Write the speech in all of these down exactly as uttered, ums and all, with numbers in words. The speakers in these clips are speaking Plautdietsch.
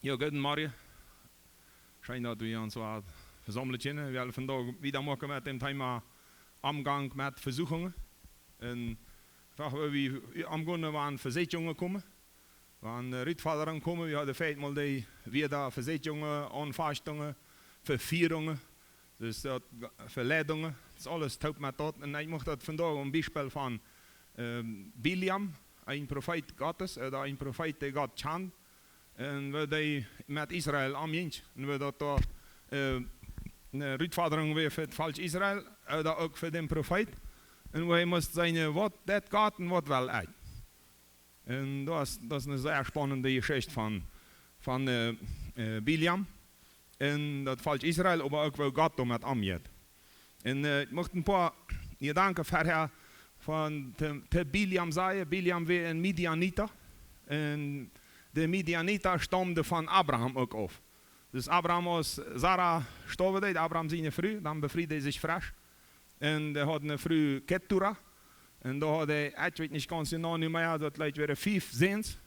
Jo, gooden Morjen. Scheen, daut wie ons waut vesaumlen kjennen. Wie wellen vondoag wieda moaken met däm Thema Omgank met Vesuchungen. Un wan wie omgonen, wan Vesäakjungen komen, wan, äh, Rutfodrungen komen, wie hauden väl mol dee wada Vesäakjungen, Aunfechtungen, Vefierungen, dus daut, Veleidungen, daut es aules toop met daut. Un ekj mucht daut vondoag een Biespel von, ähm, Bileam, een Profeet Gottes, äh, ooda een Profeet, dee Gott kjand. Un woo dee met Israel omjinkj. Un woo daut doa, äh, eene Rutfodrung wia fa daut Volkj Israel, äh, ooda uk fa dän Profeet. Un woo hee must seenen, äh, waut deit Gott un waut well ekj. Un daut es, daut es eene sea spaunende Jeschicht von, von, äh, äh, Bileam. Un daut Volkj Israel, oba uk woo Gott doamet omjinkj. Un, äh, ekj mucht een poa Jedanken verhäa von de, de Bileam sajen. Bileam wia een Midianita. Un de Midianita staumden von Abraham uk auf. Dus Abraham, aus Sara storwen deed, Abraham siene Fru, dan befried hee sikj fresch. Un hee haud eene Fru Ketura. Un doa haud hee, ekj weet nich gaunz jeneiw, nu, oba jo, daut lat wieren fief Säns.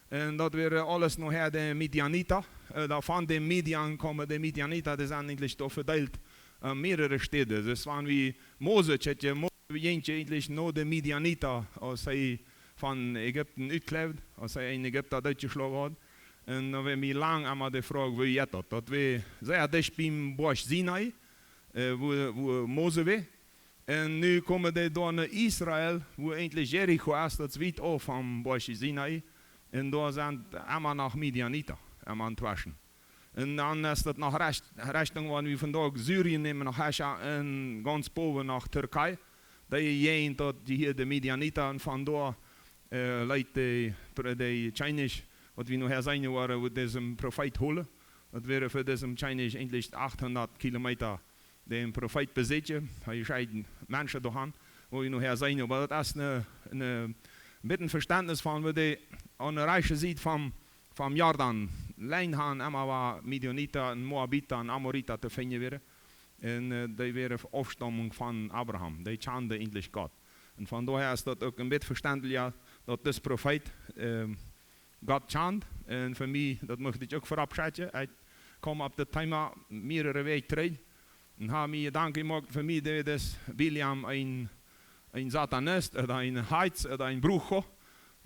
Un daut wieren aules nohäa de Midianita. Äh, doa von de Midian komen de Midianita, dee sent eejentlich doa vedeelt, äh, mearere Städen. Dus wan wie Mose, kjikj, Mose jinkj eejentlich no de Midianita, aus hee von Ägipten utkjleewd, aus hee een Ägipta dootjeschloagen haud. Un dan wia mie lang emma de Froag, woo jeit daut? Daut wia sea dicht biem Boajch Sinai, äh, wua, wua Mose wia. Un nu komen dee doa no Israel, wua eejentlich Jericho es, daut es wiet auf vom Boajch Sinai. Un doa sent emma noch Midianita, emma entweschen. Un dan es daut noch Recht-, Rechtunk, wan wie vondoag Syrien nämen, noch Hescha un gaunz bowen noch Türkei. Dee Jäajent, daut jehieed de Midianita un von doa, äh, leet de, de Kjennich, waut wie nohäa seenen woaren, wua disen Profeet holen. Daut wieren fa disen Kjennich eejentlich achthundat Kilometa dän Profeet besieekjen, hee schekjt Menschen doahan, woo wie nohäa seenen. Oba daut es een, een bät Vestentnis von, woo dee aun de rajchte Sied vom, vom Jordan, lang han emma wada Midianita un Moabita un Amorita to finjen wieren. Un, äh, dee wieren Aufstaumung von Abraham, dee kjanden eejentlich Gott. Un von doahäa es daut uk een bät vestentlicha, daut dis Profeet, ähm, Gott kjand. Un fa mie, daut mucht ekj uk verop schekjen, ekj kjeem opp daut Thema mearere Wäakj trigj. Un hab mie Jedanken jemoakt, fa mie, dee, dis Bileam een, een Satanist, ooda een Heets, ooda een Brucho.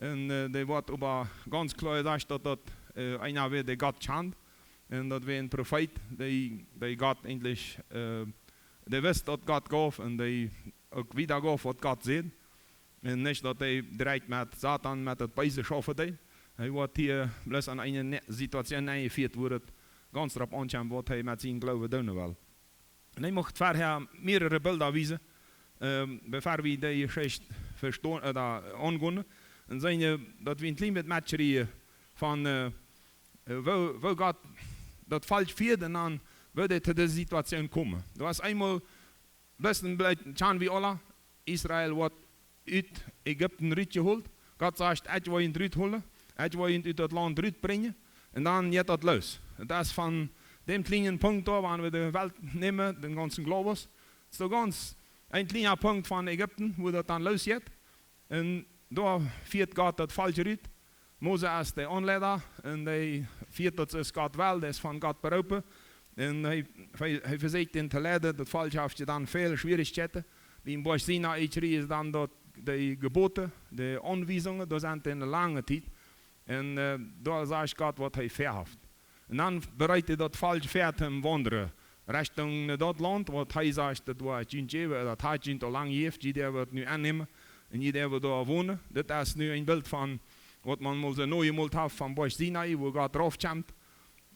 Un, äh, dee woat oba gaunz kloa jesajcht, daut daut, äh, eena wia, dee Gott kjand. Un daut wia een Profeet, dee, dee Gott eejentlich, äh, dee wist, daut Gott jeef un dee uk wieda jeef, waut Gott säd. Un nich, daut hee direkt met Satan, met daut Beese schaufen deed. Hee woat hia bloos aun eene Ne-, Situation nenjefieet, wua daut gaunz doaropp aunkjemt, waut hee met sienen Gloowen doonen well. Un ekj mucht verhäa mearere Bilda wiesen, ähm, bevor wie dee Jeschicht vestonen, äh, doa aungonen. Un seenen, äh, daut wie een kjlien bät metkjrieen von, äh, äh, woo, woo Gott daut Volkj fieed un dan, woo dee to dise Situation komen. Doa es eemol, best een bät, kjanen wie aula, Israel woat ut Ägipten rutjehoolt. Gott sajcht: "Ekj woa junt rutholen, ekj woa junt ut daut Launt rutbrinjen." Un dan jeit daut loos. Daut es von däm kjlienen Punkt doa, wan wie de Welt nämen, dän gaunzen Globus, soo gaunz een kjliena Punkt von Ägipten, wua daut dan loosjeit. Un doa fieet Gott daut Volkj rut. Mose es de Aunleida un dee fieet daut, soo aus Gott well, dee es von Gott beroopen. Un hee, hee, hee vesieekjt an to leiden, daut Volkj haft je dan väl Schwierichkjeiten. Biem Boajch Sinai kjrieen see dan daut, de Jeboten, de Aunwiesungen, doa sent see eene lange Tiet. Un, äh, doa sajcht Gott, waut hee väahaft. Un dan bereit hee daut Volkj ver toom waundren, Rechtunk no daut Launt, waut hee sajcht, daut woa ekj junt jäwen, daut haft junt aul lang jejäft, jie woaren nu aunnämen, un jie woaren doa wonen. Dit es nu een Bilt von, waut maun mol soo nojemolt haft vom Boajch Sinai, wua Gott rauf kjemt,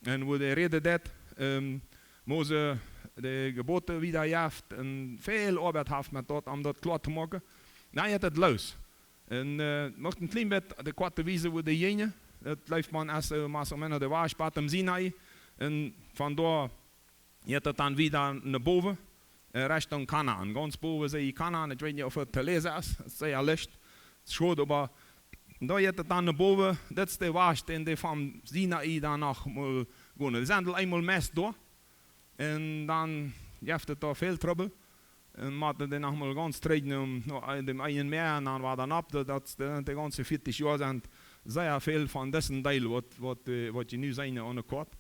un wua dee räden deed, ähm, Mose de Jeboten wiedajeft, un väl Oabeit haft met daut, om daut kloa to moaken. Dan jeit et loos. Un, äh, mucht een kjlien bät de korte Wies, wua dee jinjen. Daut leeft maun ieescht, äh, más o menos de Wajch bat em Sinai. Un von doa jeit et dan wieda no bowen, äh, Rechtunk Kanaan. Gaunz bowen see jie Kanaan, ekj weet nich, auf et to läsen es. Et es sea licht. Et es schod, oba doa jeit et dan no bowen. Daut es de Wajch, dän dee vom Sinai dan noch mol gonen. Dee sent aul eemol meist doa. Un dan jeft et doa väl Trubbel. Un motten dee noch mol gaunz trigj no, no däm eenen Mäa, un dan wada nopp, daut, daut, daut de gaunze vieetich Joa sent, sea väl von disen Deel, waut, waut, äh, waut jie nu seenen aun de Koat,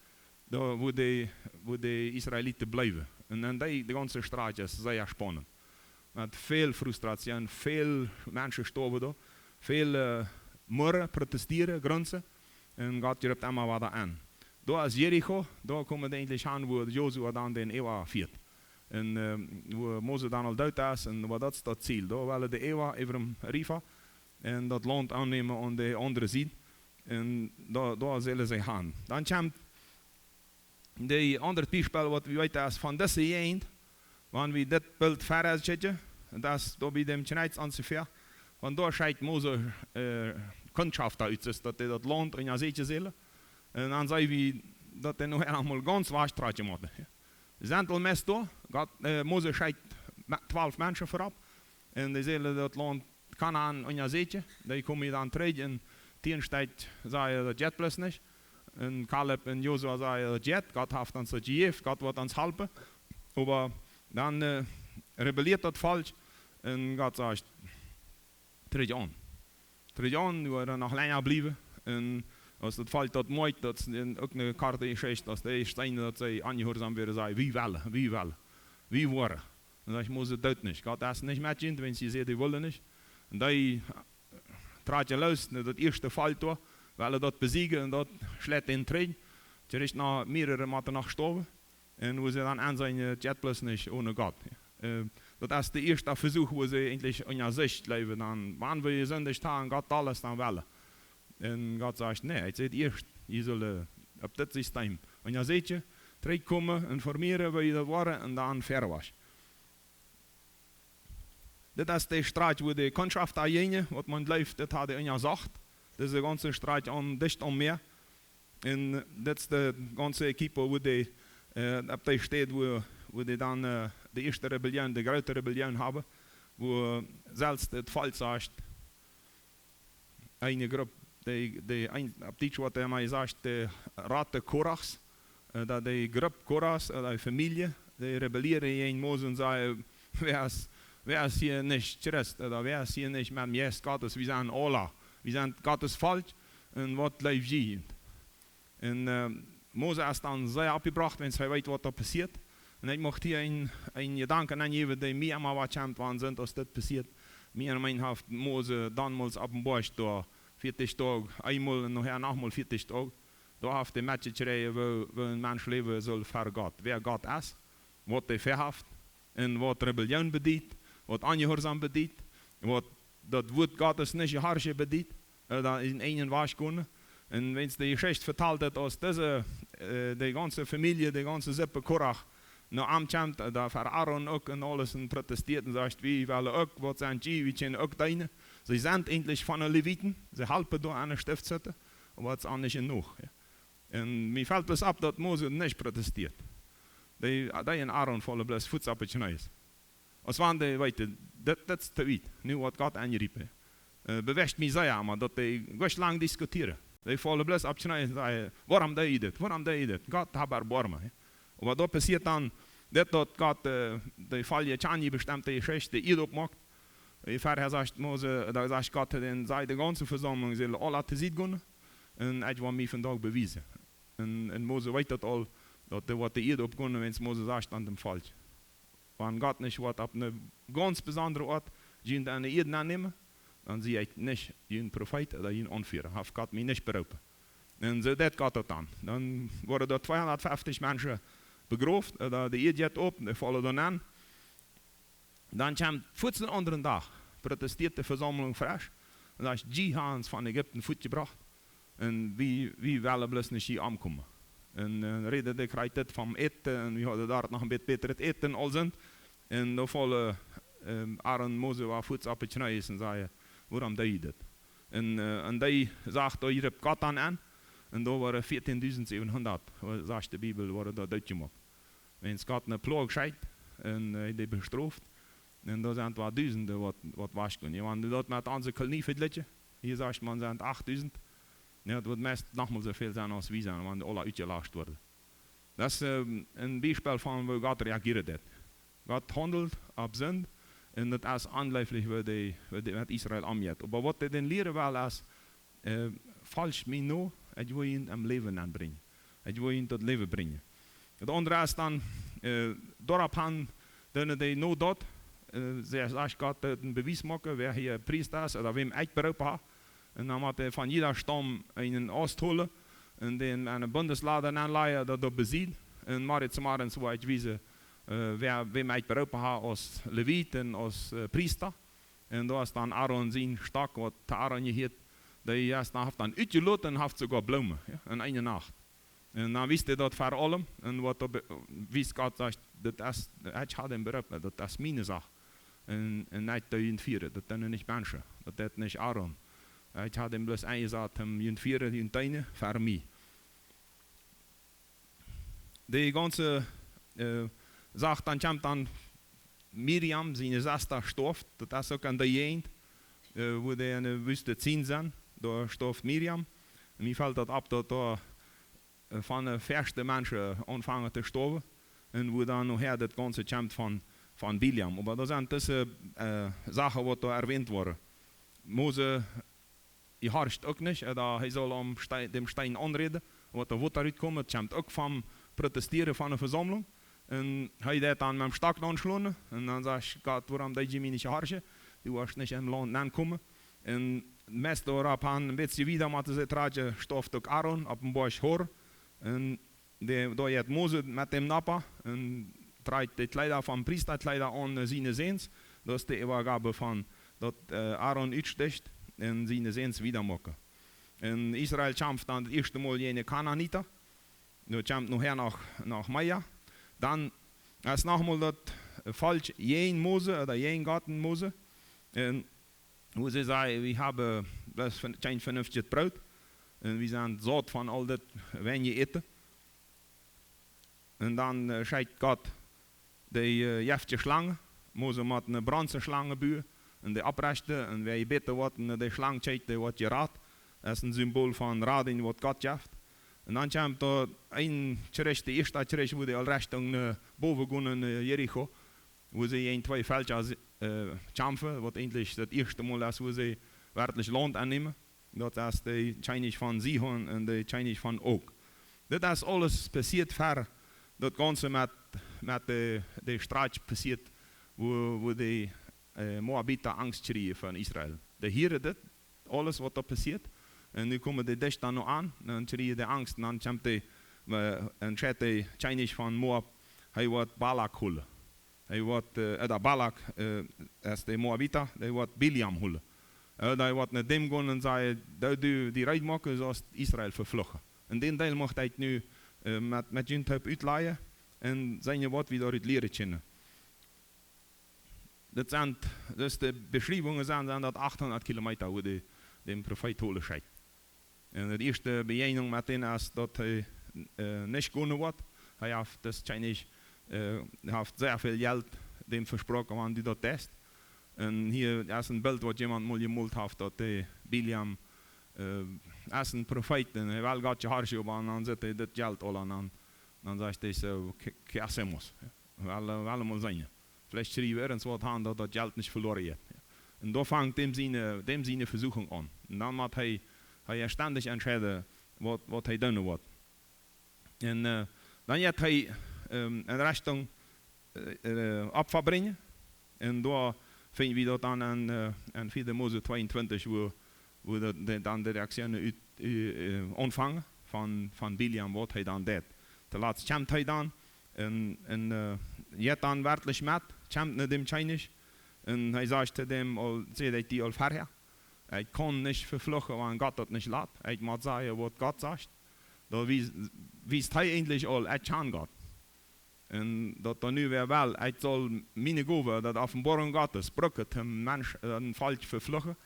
doa, wua de, wua de Israeliten bleewen. Un dan dee, de gaunze Strot es sea spaunent. Met väl Frustration, väl Menschen stoawen doa, väl, äh, murren, protestieren, grunzen. Un Gott jript emma wada aun. Doa es Jericho, doa komen dee eejentlich aun, wua Josua dan dän Ewa fieet. Un, äh, wua Mose dan aul doot es, un wua daut es daut Ziel. Doa wellen dee Ewa äwa dän River un daut Launt aunnämen aun de aundre Sied. Un doa, doa sellen see han. Dan kjemt dee aundre Biespel, waut wie weeten es von dise Jäajent, wan wie dit Bilt verutschekjen, daut es doa bie däm Kjnets onjefäa, von doa schekjt Mose, äh, Kundschafta ut, daut dee daut Launt unjasäkjen sellen. Un dan seenen wie, daut dee noch emol gaunz wajchtrakjen motten. Sent aul meist doa, Gott, äh, Mose schekjt me-, twalf Menschen verut, un dee sellen daut Launt Kanaan unjasäkjen. Dee komen dan trigj un tieen Städ sajen, daut jeit bloos nich. Un Kaleb un Josua sajen, daut jeit, Gott haft ons daut jejäft, Gott woat ons halpen. Oba dan, äh, rebellieet daut Volkj un Gott sajcht: "Trigj aun. Trigj aun, wie woaren noch lenja bliewen." Un aus daut Volkj daut moakjt, daut es dan uk eene korte Jeschicht, aus dee Steena, daut see onjehuarsom wieren, säden: "Wie wellen, wie wellen, wie woaren." Dan sajcht Mose: "Doot nich. Gott es nich met junt, wan jie sajen, dee wellen nich." Un dee trakjen loos, no daut ieeschte Volkj doa, wellen daut besieejen un daut schleit dän trigj. Kjricht noch mearere motten noch stoawen. Un woo see dan aunseenen, äh, daut jeit bloos nich onen Gott. Äh, daut es de ieeschte Vesuch, woo see eejentlich unja sikj jleewen, dan, wan wie jesundicht haben, Gott, daut es dan wellen. Un Gott sajcht: "Nä, ekj säd ieescht, jie sellen, äh, opp dit System unjasäkjen, trigjkomen, informieren, woo jie daut woaren, un dan verwoat." Dit es de Strot, wua de Kundschaft doajäajen, waut maun jleeft, dit haud dee unjasocht. Dise gaunze Strot aun, dicht aum Mäa. Un dit es de gaunze Equipo, wua dee, äh, opp dee Städ, wua, wua dee dan, äh, de ieeschte Rebellion, de groote Rebellion haben, wua selfst daut Volkj sajcht, eene Grupp, dee, dee een, opp Dietsch woat emma jesajcht, de Rate Korachs, äh, daut dee Grupp Korachs, äh, dee Famielje, dee rebellieren jäajen Mose un sajen: "Wäa es, wäa es hia nich Christ, ooda wäa es hia nich met däm Jeist Gottes? Wie sent aula, wie sent Gottes Volkj, un waut jleew jie?" Un, äh, Mose es dan sea oppjebrocht, wan hee weet, waut doa passieet. Un ekj mucht hia een, een Jedanken aunjäwen, dee mie emma waut kjemt, wan sent, aus dit passieet. Mie en mien haft Mose donmols opp dän Boajch doa vieetich Doag, eemol un nohäa nochmol vieetich Doag. Doa haft hee metjekjräajen, woo, woo een Mensch läwen saul ver Gott. Wäa Gott es, waut hee väahaft, un waut Rebellion bediet, waut Onjehuarsom bediet, waut daut Wuat Gottes nich jehorchen bediet, äh, daut eenen eejnen Wajch gonen. Un wan hee de Jeschicht vetalt haft, aus dise, äh, de gaunze Famielje, de gaunze Sippe Korach no am kjemt, äh, doa ver Aaron uk un aules un protestieet un sajcht: "Wie wellen uk, waut sent jie, wie kjennen uk deenen." See sent eejentlich von de Leviten, see halpen doa aun de Stiftshutt, oba daut es aul nich jenuach, jo. Un mie felt bloos opp, daut Mose nich protestieet. Dee, dee un Aaron faulen bloos fuaz opp de Kjnees. Aus wan dee weeten, daut, daut es too wiet. Nu woat Gott aunjeriepen. Äh, bewäacht mie sea, oba daut dee nich lang diskutieren. Dee faulen bloos opp Kjnees un sajen: "Wuarom deed jie dit? Wuarom deed jie dit? Gott, hab Erboarmen." Oba doa passieet dan dit, daut Gott, äh, dee Famielje Kjnani bestemmt, dee Jeschicht, de Ieed oppmoakt. Wie verhäa sajcht Mose, doa sajcht Gott, dan säd de gaunze Vesaumlunk, sell aula tosied gonen, un ekj woa mie vondoag bewiesen. Un, un Mose weet daut aul, daut doa woat de Ieed oppgonen, wan Mose sajcht aun däm Volkj: "Wan Gott nich woat opp eene gaunz besondre Oat junt aun de Ieed aunnämen, dan sie ekj nich jun Profeet ooda jun Aunfiera. Haft Gott mie nich beroopen." Un soo deed Gott daut dan. Dan worden doa tweehundertfünfzig Menschen begroft, ooda de Ieed jeit opp, dee faulen doa nenn. Dan kjemt fuaz dän aundren Dach, protestieet de Vesaumlunk fresch un sajcht: "Jie haben ons von Ägipten fuatjebrocht un wie, wie wellen bloos nich hia omkomen." Un, äh, räden dee krakjt dit vom Äten un wie hauden doa noch een bät bätret Äten aul sent. Un doa faulen, ähm, Aaron un Mose wada fuaz opp de Kjnees un sajen: "Wuarom deed jie dit?" Un, äh, un dee sajcht: "Doa jript Gott dan aun." Un doa worden vieetiendusend säwenhundat, sajcht de Bibel, worden doa dootjemoakt. Wan Gott eene Ploag schekjt un, äh, dee bestroft, un doa sent wada Dusende waut, waut wajchgonen. Jo, wan wie daut met onse Kolonie vejlikjen, hia sajcht maun, sent achtdusend. Jo, daut woat meist nochmol soo väl sennen aus wie sent, wan dee aula utjelascht worden. Daut es, ähm, een Biespel von woo Gott reagieren deed. Gott haundelt opp Sind un daut es onjleeflich, woo dee, woo dee met Israel omjeit. Oba waut hee dän lieren well es, äh, Folcht mie no, ekj woa junt em Läwen aunbrinjen. Ekj woa junt daut Läwen brinjen. Daut aundre es dan, äh, doaropp han, dan dee no daut, äh, sajcht, sajcht Gott, daut een Bewies moaken, wäa hia Priesta es, ooda wäm ekj beroopen hab. Un dan mott hee von jieda Staum eenen Aust holen, un dän aun de Bundeslade aunlajen, daut doa besied. Un morjen zemorjes woa ekj wiesen, äh, wäa, wäm ekj beroopen hab aus Levit un aus, äh, Priesta. Un doa es dan Aaron sien Stock, waut to Aaron jehieet. Dee es dan, haft dan utjeloten un haft soogoa Bloomen, jo, en eene Nacht. Un dan wiest hee daut ver aulem. Un waut doa be-, wiest Gott, sajcht, daut es, ekj hab dän beroopen, daut es miene Sach. Un, un ekj doo junt fieren, daut doonen nich Menschen, daut deit nich Aaron. Ekj hab dän bloos enjesat, om junt fieren, junt deenen, ver mie. Dee gaunze, äh, Sach, dan kjemt dan Miriam, siene Sesta stoaft. Daut es uk aun de Jäajent, äh, wua dee enne Wüste Zin sent. Doa stoaft Miriam. Un mie felt daut opp, daut doa, äh, von de ieeschte Menschen aunfangen to stoawen. Un wua dan nohäa daut gaunze kjemt von, von Bileam. Oba doa sent dise, äh, Sachen, waut doa erwähnt woaren. Mose jehorcht uk nich, äh, daut hee saul aum Steen, däm Steen aunräden, waut doa Wota rutkomen, daut kjemt uk vom Protestieren von de Vesaumlunk. Un hee deit dan met däm Stock aunschlonen. Un dan sajcht Gott: "Wuarom deed jie mie nich jehorchen? Du woascht nich em Launt nenkomen." Un meist doaropp han, een bät wieda, mau to sajen, trodden, stoaft uk Aaron opp dän Boajch Hor. Un dee, doa jeit Mose met däm nopp un trajcht de Kjleeda von Priestakjleeda aun, äh, siene Säns. Daut es de Äwagab von daut, äh, Aaron utsticht un siene Säns wieda moaken. Un Israel kjamft dan daut ieeschte Mol jäajen de Kanaaniten. Doa kjemt nohäa noch, noch mea. Dan es nochmol daut Volkj jäajen Mose, ooda jäajen Gott un Mose. Un wua see sajen: "Wie haben bloos kjeen veneftijet Broot. Un wie sent saut von aul daut weinje Äten." Un dan, äh, schekjt Gott dee, äh, jeftje Schlangen. Mose mott eene bronze Schlang buen un dee opprechten. Un wäa jebäten woat un no dee Schlang kjikjt, dee woat jerat. Daut es een Simbol von Radunk, waut Gott jeft. Un dan kjemt doa een Kjrich, de ieeschta Kjrich, wua dee aul Rechtunk no bowen gonen, no Jericho, wua see jäajen twee Velkja, äh, kjamfen, waut eejentlich daut ieeschte Mol es, wua see werkjlich Launt aunnämen. Daut es de Kjennich von Sihon un de Kjennich von Og. Dit es aules passieet ver daut gaunze met, met de, de Strijd passieet, wua, wua de, äh, Moabiten Angst kjrieen von Israel. Dee hieren dit, aules waut doa passieet. Un nu komen dee dicht dan noch aun, dan kjrieen dee Angst, un dan kjemt dee, äh, entscheit de Kjennich von Moab, hee woat Balak holen. Hee woat, äh, äh, de Balak, äh, es de Moabita, dee woat Bileam holen. Äh, dee woat no däm gonen un sajen: "Doo du die reed moaken, soo aus Israel vefluchen." Un dän Deel mucht ekj nu, äh, met, met junt toop utlajen un seenen, waut wie doarut lieren kjennen. Dit sent, dus de Beschriewungen sent, sent daut achthundat Kilometa, wua dee dän Profeet holen schekjt. Un de ieeschte Bejäajnunk met dän es daut hee, äh, nich gonen woat. Hee haft, daut Kjennich, äh, haft sea väl Jelt däm vesproaken, wan du daut deist. Un hia es een Bilt, waut jemaunt mol jemolt haft, daut de Bileam, äh, es een Profeet un hee well Gott jehorchen, oba dan sitt hee dit Jelt aul aun, dan, dan sajcht hee soo: "Qué, qué hacemos?" Jo. Well, äh, well mol seenen. Veleicht kjrieen wie irjentwaut han, daut daut Jelt nich veloaren jeit. Jo. Un doa fangt däm siene, däm siene Vesuchunk aun. Un dan mott hee, hee stendich entscheiden, waut, waut hee doonen woat. Un, äh, dan jeit hee, ähm, en Rechtunk, äh, äh, Opfa brinjen. Un doa finj wie daut dan en, äh, en vieede Mose tweeuntwintich, wua, wua daut, de, dan de Reaktionen ut, äh, äh, aunfangen von, von Bileam, waut hee dan deit. Toolatst kjemt hee dan un, un, äh, jeit dan werkjlich met, kjemt no däm Kjennich. Un hee sajcht to däm aul, säd ekj die aul verhäa: "Ekj kaun nich vefluchen, wan Gott daut nich lat. Ekj mott sajen, waut Gott sajcht." Doa wies-, wiest hee eejentlich aul: "Ekj kjan Gott." Un daut doa nu wäa well, ekj saul miene Gow, daut Openboarunk Gottes, brucken, een Mensch, äh, een Volkj vefluchen.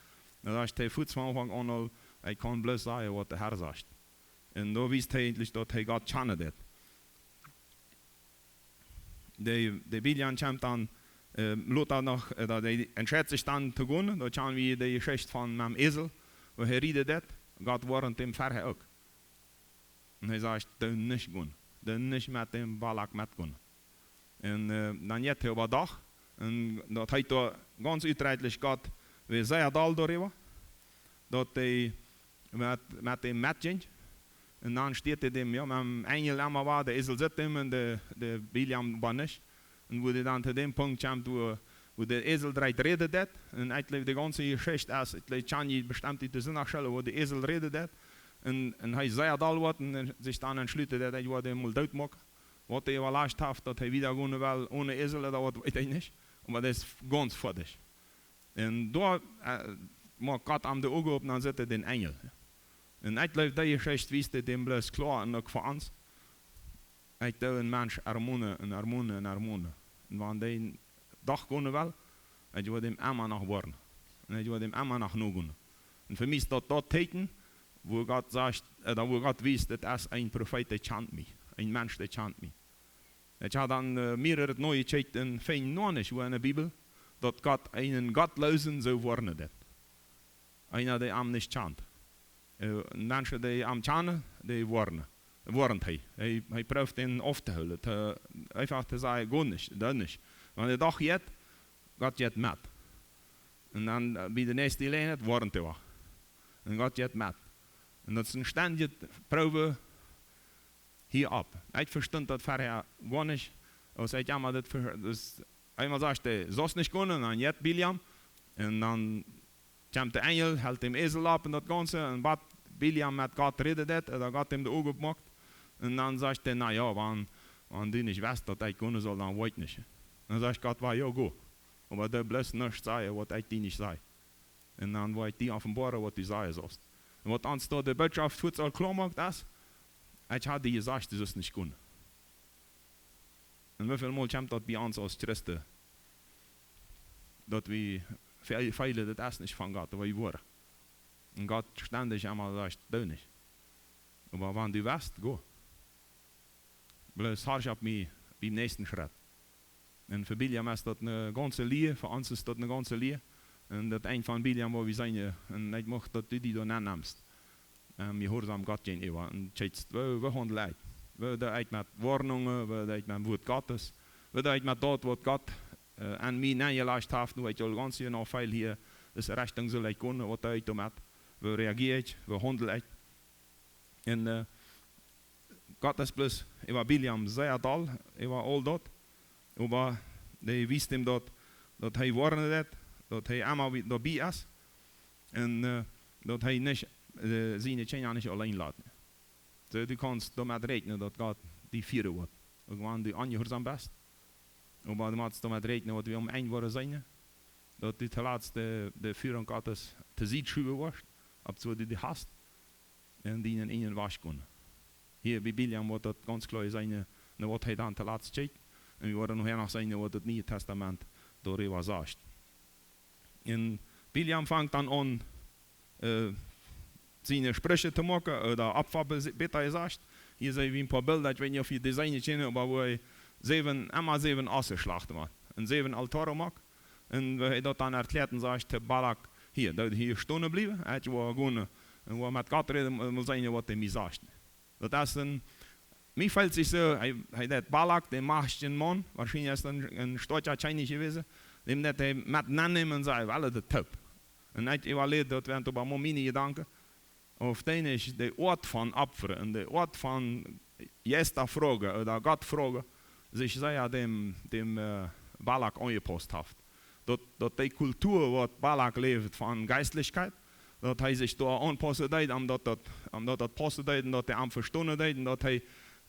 Dan sajcht hee fuaz von Aunfank aun aul: "Ekj kaun bloos sajen, waut de Herr sajcht." Un doa wiest hee eejentlich, daut hee Gott kjanen deit. De, de Bileam kjemt dan, äh, lota noch, äh, daut hee entscheit sikj dan to gonen. Doa kjanen wie de Jeschicht von däm Esel, wua hee rieden deit. Gott woarnt däm verhäa uk. Un hee sajcht: "Doo nich gonen. Doo nich met däm Balak metgonen." Un, äh, dan jeit hee oba doch. Un daut heet doa gaunz utdrekjlich, Gott wia sea doll doaräwa, daut dee, met, met däm metjinkj. Un dan stieet hee däm, jo, met däm Enjel emma wada, de Esel sitt däm un de, de Bileam wada nich. Un woo hee dan to däm Punkt kjemt, woo, woo de Esel dree räden deed. Un ekj jleew, de gaunze Jeschicht es, ekj jleew, Chanji bestemmt ut de Sindachschool, woo de Esel räden deed. Un, un hee sea doll woat un, un sikj dan entschluten deed, hee woat däm mol doot moaken. Waut hee äwalacht haft, daut hee wieda gonen well one Esel, daut weet ekj nich. Oba daut es gaunz foadich. Un doa, äh, moakt Gott am de Uagen op, dan sitt hee dän Enjel. Un ekj jleew, dee Jeschicht wiest däm bloos kloa un uk fa ons. Ekj doo een Mensch ermonen un ermonen un ermonen. Un wan dee doch gonen well, ekj woa däm emma noch woarnen. Un ekj woa däm emma noch nogonen. Un fa mie es daut daut Tieekjen, woo Gott sajcht, äh, daut woo Gott wiest, daut es een Profeet, dee kjant mie. Een Mensch, dee kjant mie. Ekj hab dan, äh, mea daut nojekjikjt un finj noch nich wua enne Bibel, daut Gott eenen Gottloosen soo woarnen deed. Eena, dee am nich kjant. Äh, Menschen, dee am kjanen, dee woarnen. Woarnt hee. Hee, hee proowt dän auftohoolen, to, eefach to sajen, go nich, doo nich. Wan hee doch jeit, Gott jeit met. Un dan, äh, bie de näakjste Jeläajenheit woarnt hee wada. Un Gott jeit met. Un daut es een stendjet Proowen hia opp. Ekj vestunt daut verhäa goanich. Aus ekj emol daut ver-, daut, eemol sajcht hee, saust nich gonen, dan jeit Bileam. Un dan kjemt de Enjel, helt dän Esel opp un daut gaunze. Un waut Bileam met Gott räden deed, daut Gott am de Uagen opmoakt. Un dan sajcht hee, na jo, wan, wan du nich west, daut ekj gonen saul, dan woa ekj nich. Dan sajcht Gott, wada, jo, go. Oba doo bloos nuscht sajen, waut ekj die nich saj. Un dan woa ekj die openboaren, waut du sajen saust. Un waut ons doa de Bootschoft fuaz aul kloa moakt es, ekj hab die jesajcht, du saust nich gonen. Un woo väl mol kjemt daut bie ons aus Christen, daut wie fe-, feelen, daut es nich von Gott, daut wie woaren. Un Gott stendich emol sajcht, doo nich. Oba wan du west, go. Bloos horch opp mie biem näakjsten Schrett. Un fa Bileam es daut eene gaunze Lia, fa ons es daut eene gaunze Lia. Un daut Enj von Bileam, woo wie seenen, un ekj mucht, daut du die doa nennemst. Ähm, jehuarsom Gott jäajenäwa. Un kjikjst, woo, woo haundel ekj? Woo doo ekj met Woarnungen, woo doo ekj met Wuat Gottes? Woo doo ekj met daut, waut Gott, äh, aun mie nenjelajcht haft, nu ekj aul gaunz jeneiw feelen hia, dise Rechtunk saul ekj gonen, waut doo ekj doamet? Woo reagier ekj? Woo haundel ekj? Un, äh, Gott es bloos äwa Bileam sea doll, äwa aul daut. Oba dee wiest am daut, daut hee woarnen deit, daut hee emma wie-, doabie es. Un, äh, daut hee nich, äh, siene Kjinja nich auleen lat. Soo, du kaust doamet räakjnen, daut Gott die fieren woat. Uk wan du onjehuarsom best. Oba du motst doamet räakjnen, waut wie aum Enj woaren seenen. Daut du toolatst de, de Führung Gottes to Sied schuwen woascht, opp soo du die hast. Un dienen eenen Wajch gonen. Hia bie Bileam woat daut gaunz kloa sennen, no waut hee dan toolatst kjikjt. Un wie woaren nohäa noch seenen, waut daut Niee Tastament doaräwa sajcht. Un Bileam fangt dan aun, äh, siene Spricha to moaken, ooda Opfa be-, bäta jesajcht. Hia seenen wie een poa Bilda, ekj weet nich, auf jie dee seenen kjennen, oba woo hee säwen, emma säwen Ossen schlachten woat. Un säwen Altaren moakt. Un woo hee daut dan erkjläat un sajcht to Balak, hia, daut hia stonen bliewen, ekj woa gonen, un woa met Gott räden, mol seenen, waut hee mie sajcht. Daut es een, mie felt sikj soo, hee, hee deed Balak, dän majchtjen Maun, woarschienlich es daut een, een stoakja Kjennich jewast, däm deed hee met nennämen un säd, well daut toop. Un ekj äwaläd, daut wieren oba mau miene Jedanken, auf dee nich de Oat von Opfren un de Oat von Jeista froagen ooda Gott froagen, sikj sea däm, däm, äh, Balak aunjepaust haft. Daut, daut dee Kultua, waut Balak läwd von Jeistlichkjeit, daut hee sikj doa aunpaussen deed, om daut, daut, om daut daut paussen deed un daut hee am vestonen deed un daut hee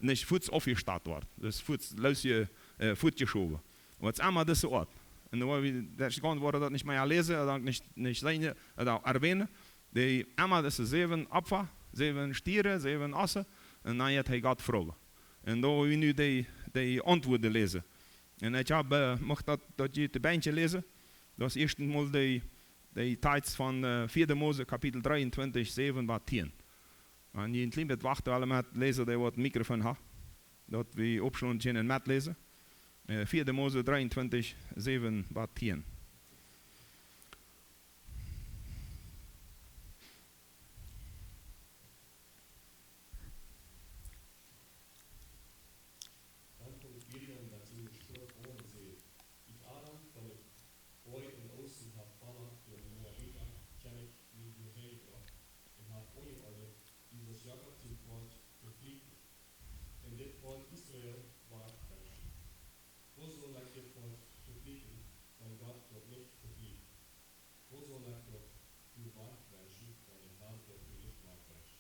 nich fuaz aufjestat woat. Daut es fuaz loosje-, äh, fuazjeschowen. Waut es emma dise Oat. Un dan woa wie, daut es gaunz, woa wie daut nich mea läsen, ooda nich, nich seenen, ooda erwähnen. Dee emma dise säwen Opfa, säwen Stieren, säwen Ossen, un dan jeit hee Gott froagen. Un dan woa wie nu dee, dee Auntwuaden läsen. Un ekj hab, äh, mucht daut, daut jie de Bänkje läsen. Daut es ieeschtens mol dee, dee Tekst von, äh, vieede Mose, Kapitel dreeuntwintich, säwen bat tieen. Wan jie een kjlien bät wachten wellen met läsen, dee waut een Mikrofon haft, daut wie oppschlonen kjennen un metläsen. Äh, vieede Mose dreeuntwintich, säwen bat tieen. Dan funk Bileam met siene Sproak aun un säd: Ut Aram, von de Boaj em Oosten, haft Balak, de Moabita, Kjennich, mie hia häajebrcht un haft aunje- Volkj Israel wajchwenschen. Woo saul ekj daut Volkj veflieekjen, wan Gott daut nich veflieekjt? Woo saul ekj daut Volkj wajchwenschen, wan de Har daut nich wajchwenscht?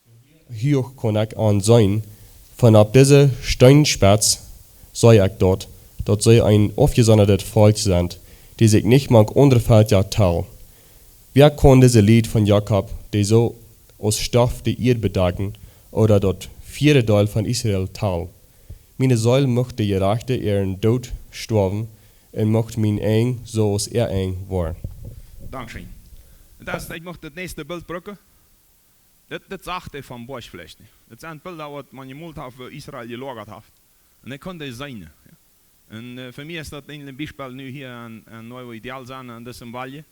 Von hia huach kaun ekj an seenen, von opp dise Steenspetz see ekj daut, daut see een aufjesondadet Volkj sent, dee sikj nich mank aundre Velkja talen. Wäa kaun dise Lied von Jakob, dee soo aus Stoff de Ieed bedakjen, ooda daut vieede Deel von Israel talen? Miene Seel mucht de Jerajchte äaren Doot stoawen, un mucht mien Enj soo aus äa Enj woaren. Dankscheen. Daut, ekj mucht daut näakjste Bilt brucken. Daut, daut sach hee vom Boajch veleicht nich. Daut sent Bilda, waut maun jemolt haft, woo Israel jeloagat haft. Un ekj kunn dee seenen, jo. Un, äh, fa mie es daut een Biespel nu hia aun, aun Nuevo Ideal sennen, aun dise Valle.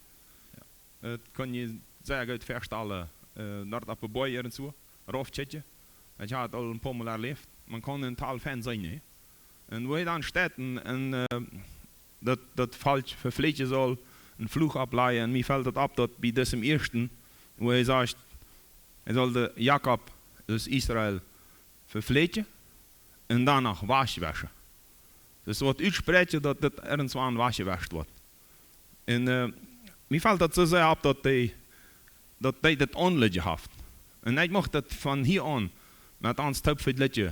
Jo. Daut kaun jie sea goot väastalen, äh, doa opp de Boajch irjentwua, raufkjikjen. Ekj hab daut aul een poa mol erläft. Maun kaun een Deel von seenen, nä? Un woo hee dan steit un, un, äh, daut, daut Volkj veflieekjen saul, een Fluch oppläajen. Un mie felt daut opp, daut bie disem ieeschten, woo hee sajcht, hee saul de Jakob, daut es Israel, veflieekjen un dan noch wajchwenschen. Daut es waut utspräakjen, daut daut irjentwua aun wajchwenscht woat. Un, äh, mie felt daut soo sea opp, daut hee, daut hee daut aunjelajcht haft. Un ekj mucht daut von hia aun met ons toop vejlikjen.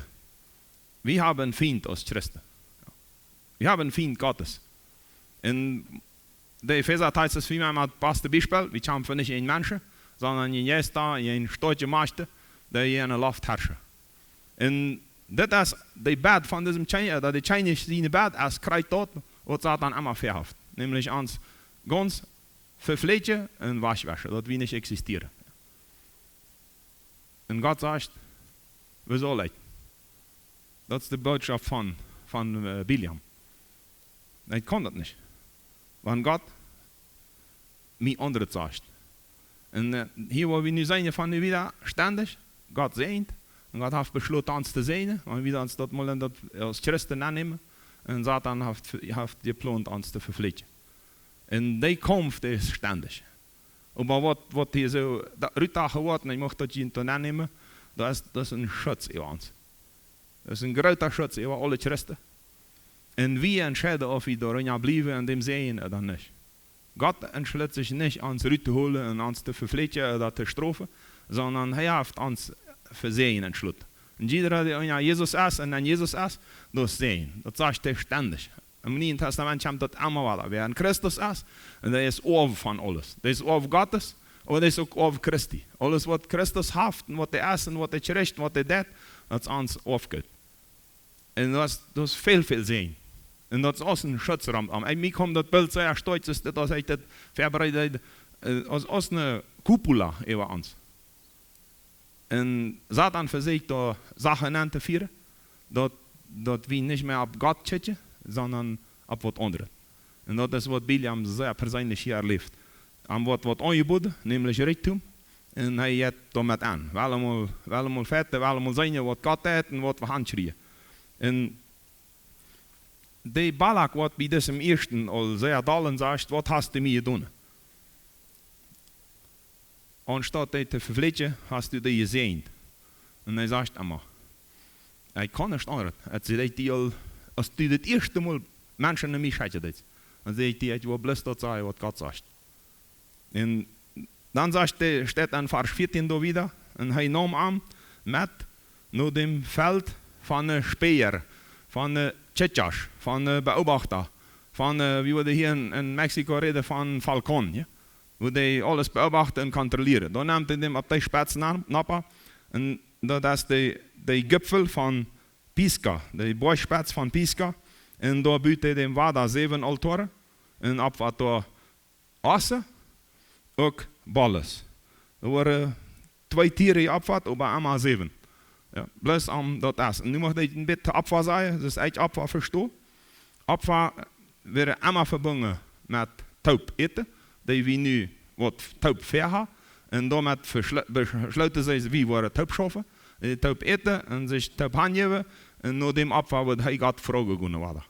Wie haben een Fient aus Christen. Wie haben een Fient Gottes. Un de Efesabrief es fa mie emma daut baste Biespel. Wie kjamfen nich jäajen Menschen, sonda jäajen Jeista, jäajen stoakje Machten, dee hia enne Loft harschen. Un dit es de Bad von disem Kjennich, äh, daut de Kjennich sien Bad es krakjt daut, waut Soton emma väahaft. Nämlich ons gaunz veflieekjen un wajchwenschen, daut wie nich existieren. Un Gott sajcht, woo saul ekj? Daut es de Botschaft von, von, äh, Bileam. Ekj kaun daut nich. Wan Gott mie aundret sajcht. Un, äh, hia, woo wie nu seenen, von nu wieda stendich, Gott säajent. Un Gott haft beschloten, ons to säajnen, wan wie ons daut mol en daut, aus Christen aunnämen. Un Soton haft, haft jeplont, ons to veflieekjen. Un dee Kaumf, dee es stendich. Oba waut, waut hia soo, daut Rutdaach woat, un ekj mucht daut hia to nämen, daut es, daut es een Schutz äwa ons. Daut es een groota Schutz äwa aule Christen. Un wie entscheiden, auf wie doa enn bliewen un dän säajnen ooda nich. Gott entschlit sikj nich, ons ruttoholen un ons to veflieekjen ooda to strofen, sonda hee haft ons fa Säajen entschloten. Un jieda, dee enn Jesus es un enn Jesus es, daut es Säajen. Daut sajcht hee stendich. Em Nieen Tastament kjemt daut emma wada. Wäa enn Christus es, un dee es Oaw von aules. Dee es Oaw Gottes, oba dee es uk Oaw Christi. Aules waut Christus haft un waut hee es un waut hee kjricht un waut hee deit, daut es ons Oafgoot. Un daut es, daut es väl, väl Säajen. Un daut es aus een Schutz rom. Aun mie kjeem daut Bilt sea stoakj, aus daut, aus ekj daut vebereet haud, äh, aus, aus eene Cupola äwa ons. Un Soton vesieekjt doa Sachen auntofieren, daut, daut wie nich mea opp Gott kjikjen, sonda opp waut aundret. Un daut es waut Bileam sea perseenlich hia erläft. Am woat waut aunjebooden, nämlich Rikjdom, un hee jeit doamet aun. Well wie mol, well wie mol fechten, well wie mol seenen, waut Gott deit un waut wie han kjrieen. Un de Balak, waut bie disem ieeschten aul sea doll un sajcht: "Waut hast du mie jedonen?" Aunstaut dee to veflieekjen, hast du dee jesäajent. Un hee sajcht emma: "Ekj kaun nich aundret. Et sie dee, dee aul, aus du daut ieeschte Mol Menschen no mie schekjen deetst, dan säd ekj die, ekj woa bloos daut sajen, waut Gott sajcht." Un dan sajcht hee, steit enn Varsch vieetieen doa wieda: "Un hee neem am met no däm Feld von de Späher, von de Kjikjasch, von de Beobachter, von de, wie wie hia enn, enn Mexiko räden, von Falkon, jo? Woo dee aules beobachten un kontrollieren. Dan nemt hee däm opp de Spetz na-, nopp, un daut es de, de Gipfel von Pisgah, de Boajchspetz von Pisgah. Un doa but hee däm wada säwen Aultoaren un opfat doa Ossen, uk Bolles." Doa wieren twee Tieren jeopfat, oba emma säwen. Jo, bloos om daut es. Un nu mucht ekj een bät Opfa sajen, daut ekj Opfa vesto. Opfa wieren emma vebungen met toop äten, dee wie nu waut toop väaha. Un doamet veschl-, beschloten see, wie woaren toop schaufen, äh, toop äten un sikj toop hanjäwen. Un no däm Opfa wudd hee Gott froagen gonen wada.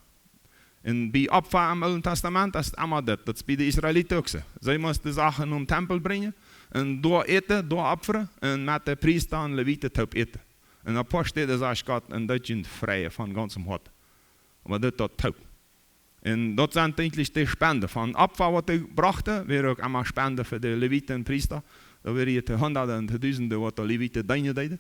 Un bie Opfa em Oolen Tastament es et emma dit, daut es bie de Israeliten uk soo. See musten Sachen nom Tempel brinjen un doa äten, doa opfren un met de Priesta un Leviten toop äten. En een poa Städen sajcht Gott: "Un daut jie freie von gaunzem Hoat." Oba dit daut toop. Un daut sent eejentlich de Spenden. Von Opfa, waut dee brochten, wieren uk emma Spenden fa de Leviten un Priesta. Doa wieren hia to Hunderte un to Dusende, waut de Leviten deenen deeden.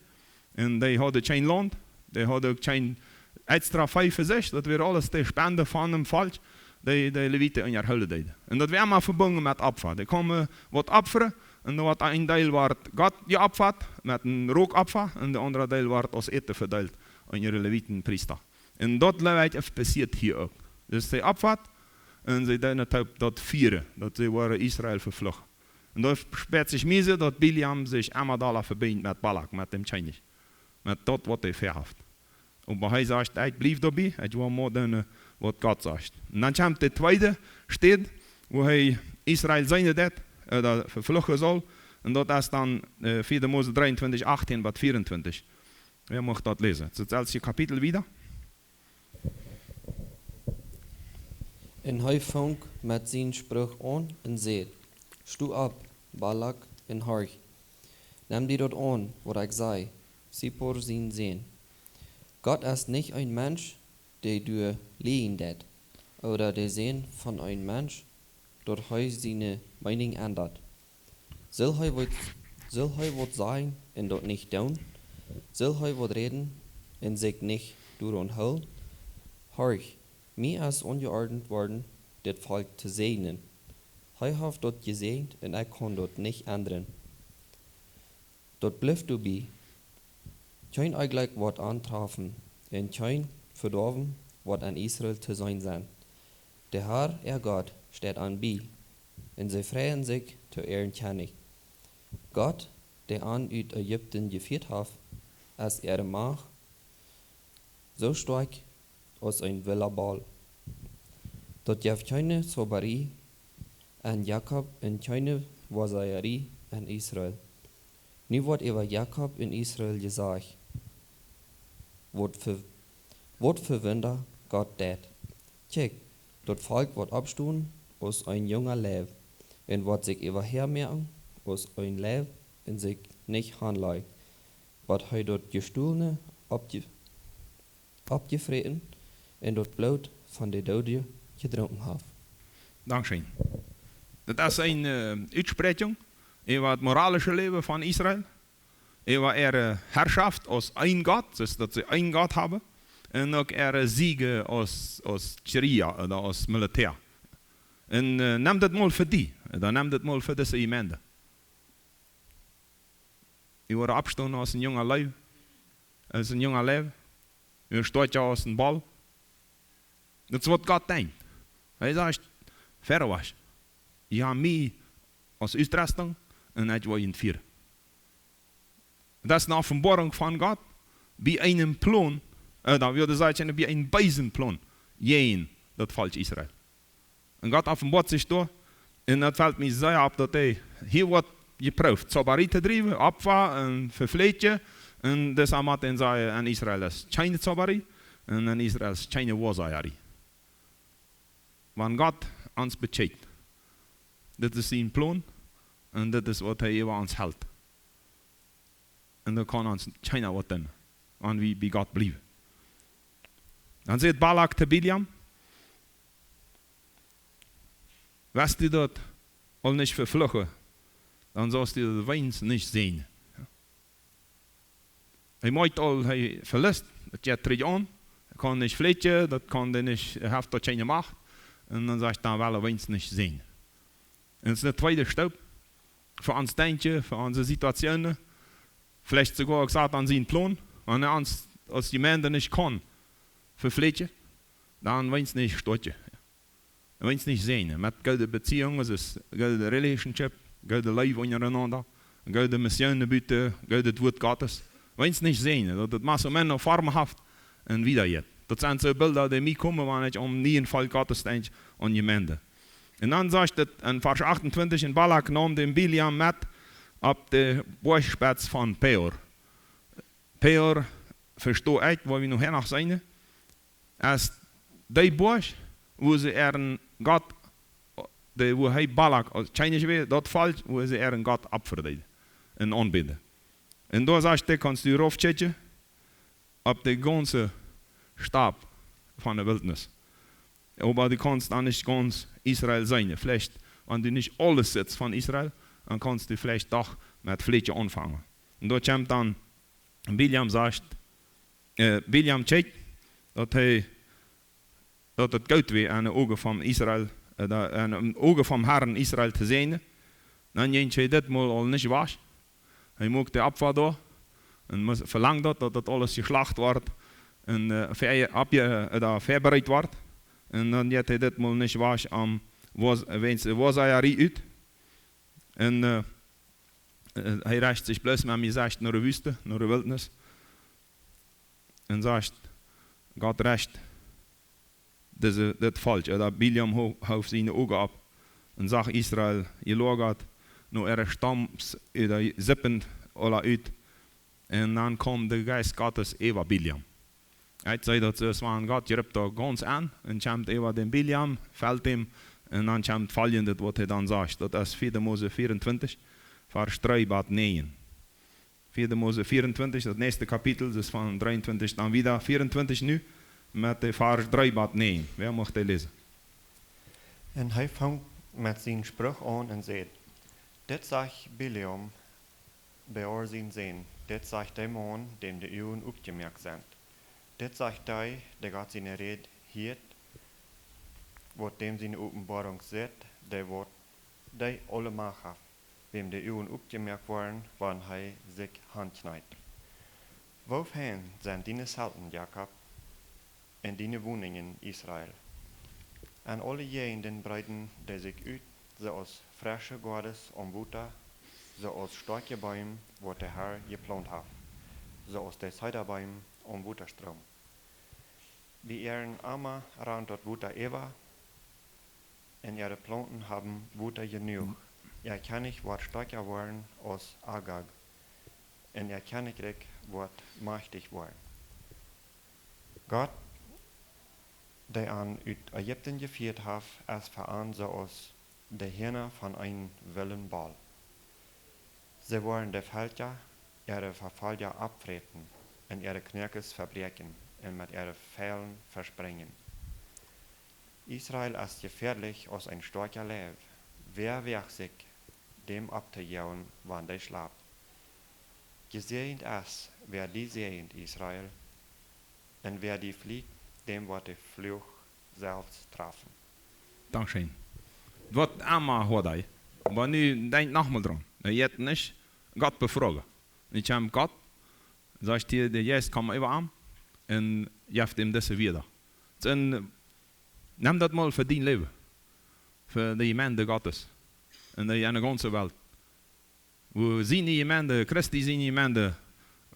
Un dee hauden kjeen Launt, dee hauden uk kjeen extra Vee fa sikj. Daut wia aules de Spenden von däm Volkj, dee de Leviten unjahoolen deeden. Un daut wia emma vebungen met Opfa. Dee kjeemen waut opfren, un dan wort een Deel wort Gott jeopfat met een Rookopfa, un de aundre Deel wort aus Äten vedeelt aun de Leviten un Priesta. Un daut, jleew ekj, es passieet hia uk. Dus see opfat, un see deeden daut, daut fieren, daut see wieren Israel vefluchen. Un doa spieet sikj mie soo, daut Bileam sikj emma dolla vebinjt met Balak, met däm Kjennich, met daut, waut hee väahaft. Oba hee sajcht: "Ekj bliew doabie, ekj woa mau doonen, waut Gott sajcht." Un dan kjemt de tweede Städ, wua hee Israel seenen deit, ooda vefluchen saul. Un daut es dan, äh, vieede Mose dreeuntwintich, achtieen bat vieeuntwintich. Wäa mucht daut läsen? Daut selwje Kapitel wada. Un hee funk met sienen Spruch aun un säd: "Sto opp, Balak, un horch. Nem die daut aun, waut ekj saj, Zippor sien Sän. Gott es nich een Mensch, dee doa lieejen deit, ooda de Sän von een Mensch, daut hee siene Meenunk endat. Saul hee waut, saul hee waut sajen un daut nich doonen? Saul hee waut räden un sikj nich doaraun hoolen? Horch, mie es aunjeordent worden, dit Volkj to säajnen. Hee haft daut jesäajent un ekj kaun daut nich endren. Daut blift doabie. Kjeen Onjlekj woat an trafen, un kjeen Vedoawen woat aun Israel to seenen sennen. De Herr, äa Gott, steit an bie, un see freien sikj to äaren Kjennich. Gott, dee an ut Ägipten jefieet haft, es äare Macht soo stoakj aus een willa Boll. Daut jeft kjeene Zaubarie aun Jakob un kjeene Woasajarie aun Israel. Nu woat äwa Jakob un Israel jesajcht, waut fa, waut fa Wunda Gott deit. Kjikj, daut Volkj woat oppstonen aus een junga Leew, un woat sikj äwahäa moaken aus een Leew un sikj nich hanlajcht, bat hee daut Jestolne oppje-, oppjefräten un daut Bloot von de Doodje jedrunken haft." Dankscheen. Daut es eene, äh, Utspräakjunk äwa daut moralische Läwen von Israel, äwa äare Herrschaft aus een Gott, dus daut see een Gott haben, un uk äare Siege aus, aus Kjrieeja ooda aus Militäa. Un, äh, nem daut mol fa die, dan nem daut mol fa dise Jemeent. Jie woaren oppstonen aus een junga Leew, aus een junga Leew. Jie stoakj aus een Boll. Daut es, waut Gott denkjt. Hee sajcht: "Fäawasch, jie haben mie aus Utrüstunk un ekj woa junt fieren." Daut es eene Openboarunk von Gott, bie eenen Plon, äh, dan wudd ekj sajen, bie eenen beesen Plon, jäajen daut Volkj Israel. Un Gott openboat sikj doa. Un daut felt mie sea opp, daut hee hia woat jeprooft, Zaubarie to driewen, Opfa un veflätjen. Un deshalb mott eena sajen, aun Israel es kjeene Zaubarie un aun Israel es kjeene Woasajarie. Wan Gott ons bekjikjt, dit es sien Plon un dit es, waut hee äwa ons helt. Un dan kaun ons kjeena waut doonen, wan wie bie Gott bliewen. Dan sajcht Balak to Bileam: "West du daut aul nich vefluchen, dan saust du daut weens nich seenen." Hee moakt aul, hee veliet, daut jeit trigj aun. Hee kaun nich flätjen, daut kaun hee nich, hee haft doa kjeene Macht. Un dan sajcht hee: "Dan well ekj weens nich seenen." Un daut es de tweede Stoop fa ons Denkjen, fa onse Situationen. Veleicht soogoa uk Satan sien Plon, wan hee ons aus Jemeent nich kaun veflätjen, dan weens nich stoakjen. Weens nich seenen, met goode Beziehungen, es goode Relationship, goode Leew unjarenaunda, goode Missionen buten, goodet Wuat Gottes. Weens nich seenen, daut et más o menos Form haft un wieda jeit. Daut sent soo Bilda, dee mie komen, wan ekj aun nieen Volkj Gottes denkj, aun Jemeent. Un dan sajcht et en Varsch achtuntwintich: "Un Balak naum dän Bileam met opp de Boajchspetz von Peor." Peor, vesto ekj, woa wie nohäa noch seenen, es dee Boajch, wua see äaren Gott, dee, wua hee Balak aus Kjennich wia, daut Volkj, wua see äaren Gott opfren deeden un aunbäden. Un doa sajcht hee, kaust du rauf kjikjen, opp de gaunze Stap von de Wiltnis. Oba du kaust dan nich gaunz Israel seenen. Veleicht, wan du nich aules sitst von Israel, dan kaust du veleicht doch met Fläche aunfangen. Un doa kjemt dan Bileam, sajcht, äh, Bileam kjikjt, daut hee, daut et goot wia en de Uagen von Israel, äh, daut, en de Uagen vom Harn Israel to seenen. Dan jinkj hee dit Mol aul nich wajch. Hee muak de Opfa doa un must, velangd daut, daut daut aules jeschlacht wort un, äh, ver-, oppje-, äh, doa veabereit wort. Un dan jeit hee dit Mol nich wajch, am, woo, wäajens de Woasajarie ut. Un, äh, äh, hee rajcht sikj bloos met mie, sajcht, no de Wüste, no de Wiltnis. Un sajcht, Gott rajcht dise, dit Volkj, ooda Bileam ho-, hoof siene Uagen opp un sach Israel jeloagat, no äare Stams, ooda Sippen aula ut. Un dan kjeem de Jeist Gottes äwa Bileam. Ekj säd daut soo, es wan Gott jript doa gaunz aun un kjemt äwa dän Bileam, felt am, un dan kjemt foljendet, waut hee dan sajcht. Daut es vieede Mose vieruntwintich, Varsch dree bat näajen. Vieede Mose vieruntwintich, daut näakjste Kapitel, daut es von dreeuntwintich dan wieda, vieruntwintich nu, met de Varsch dree bat näajen. Wäa mucht dee läsen? Un hee funk met sienen Spruch aun un säd: Dit sajcht Bileam, Beor sien Sän, dit sajcht de Maun, däm de Uagen opjemoakt sent. Dit sajcht dee, dee Gott siene Räd hieet, waut däm siene Openboarunk sitt, dee waut, dee aule Macht haft, wäm de Uagen opjemoakt woaren, wan hee sikj hankjneet. Woo fein sent diene Zelten, Jakob, un diene Woninjen, Israel. En aule Jäajenden breeden dee sikj ut, soo aus fresche Goades aum Wota, soo aus stoakje Beem, waut de Har jeplaunt haft, soo aus de Zedabeem aum Wotastroom. Bie äaren Ama rant daut Wota äwa, un äare Plaunten haben Wota jenuach. Äa Kjennich woat stoakja woaren aus Agag, un äa Kjennichrikj woat majchtich woaren. Gott, dee an ut Ägipten jefieet haft, es fa an soo aus de Hiena von eenen wellen Boll. See woaren de Velkja äare Vefolja oppfräten un äare Knoakes vebräakjen un met äare Fielen vesprinjen. Israel es jefäadlich aus een stoakja Leiw. Wäa woagt sikj, däm opptojoagen, wan dee schlapt? Jesäajent es, wäa die säajent, Israel, un wäa die flieekjt, däm woat de Fluch selfst trafen. Dankscheen. Waut emma haud hee. Oba nu denkj noch mol draun. Hee haud nich Gott befroagen. Nu kjemt Gott, sajcht hia, de Jeist kjeem äwa am un jeft am dise Wieed. Un nemm daut mol fa dien Läwen, fa de Jemeent Gottes un de, enne gaunze Welt. Woo siene Jemeent, Christi siene Jemeent,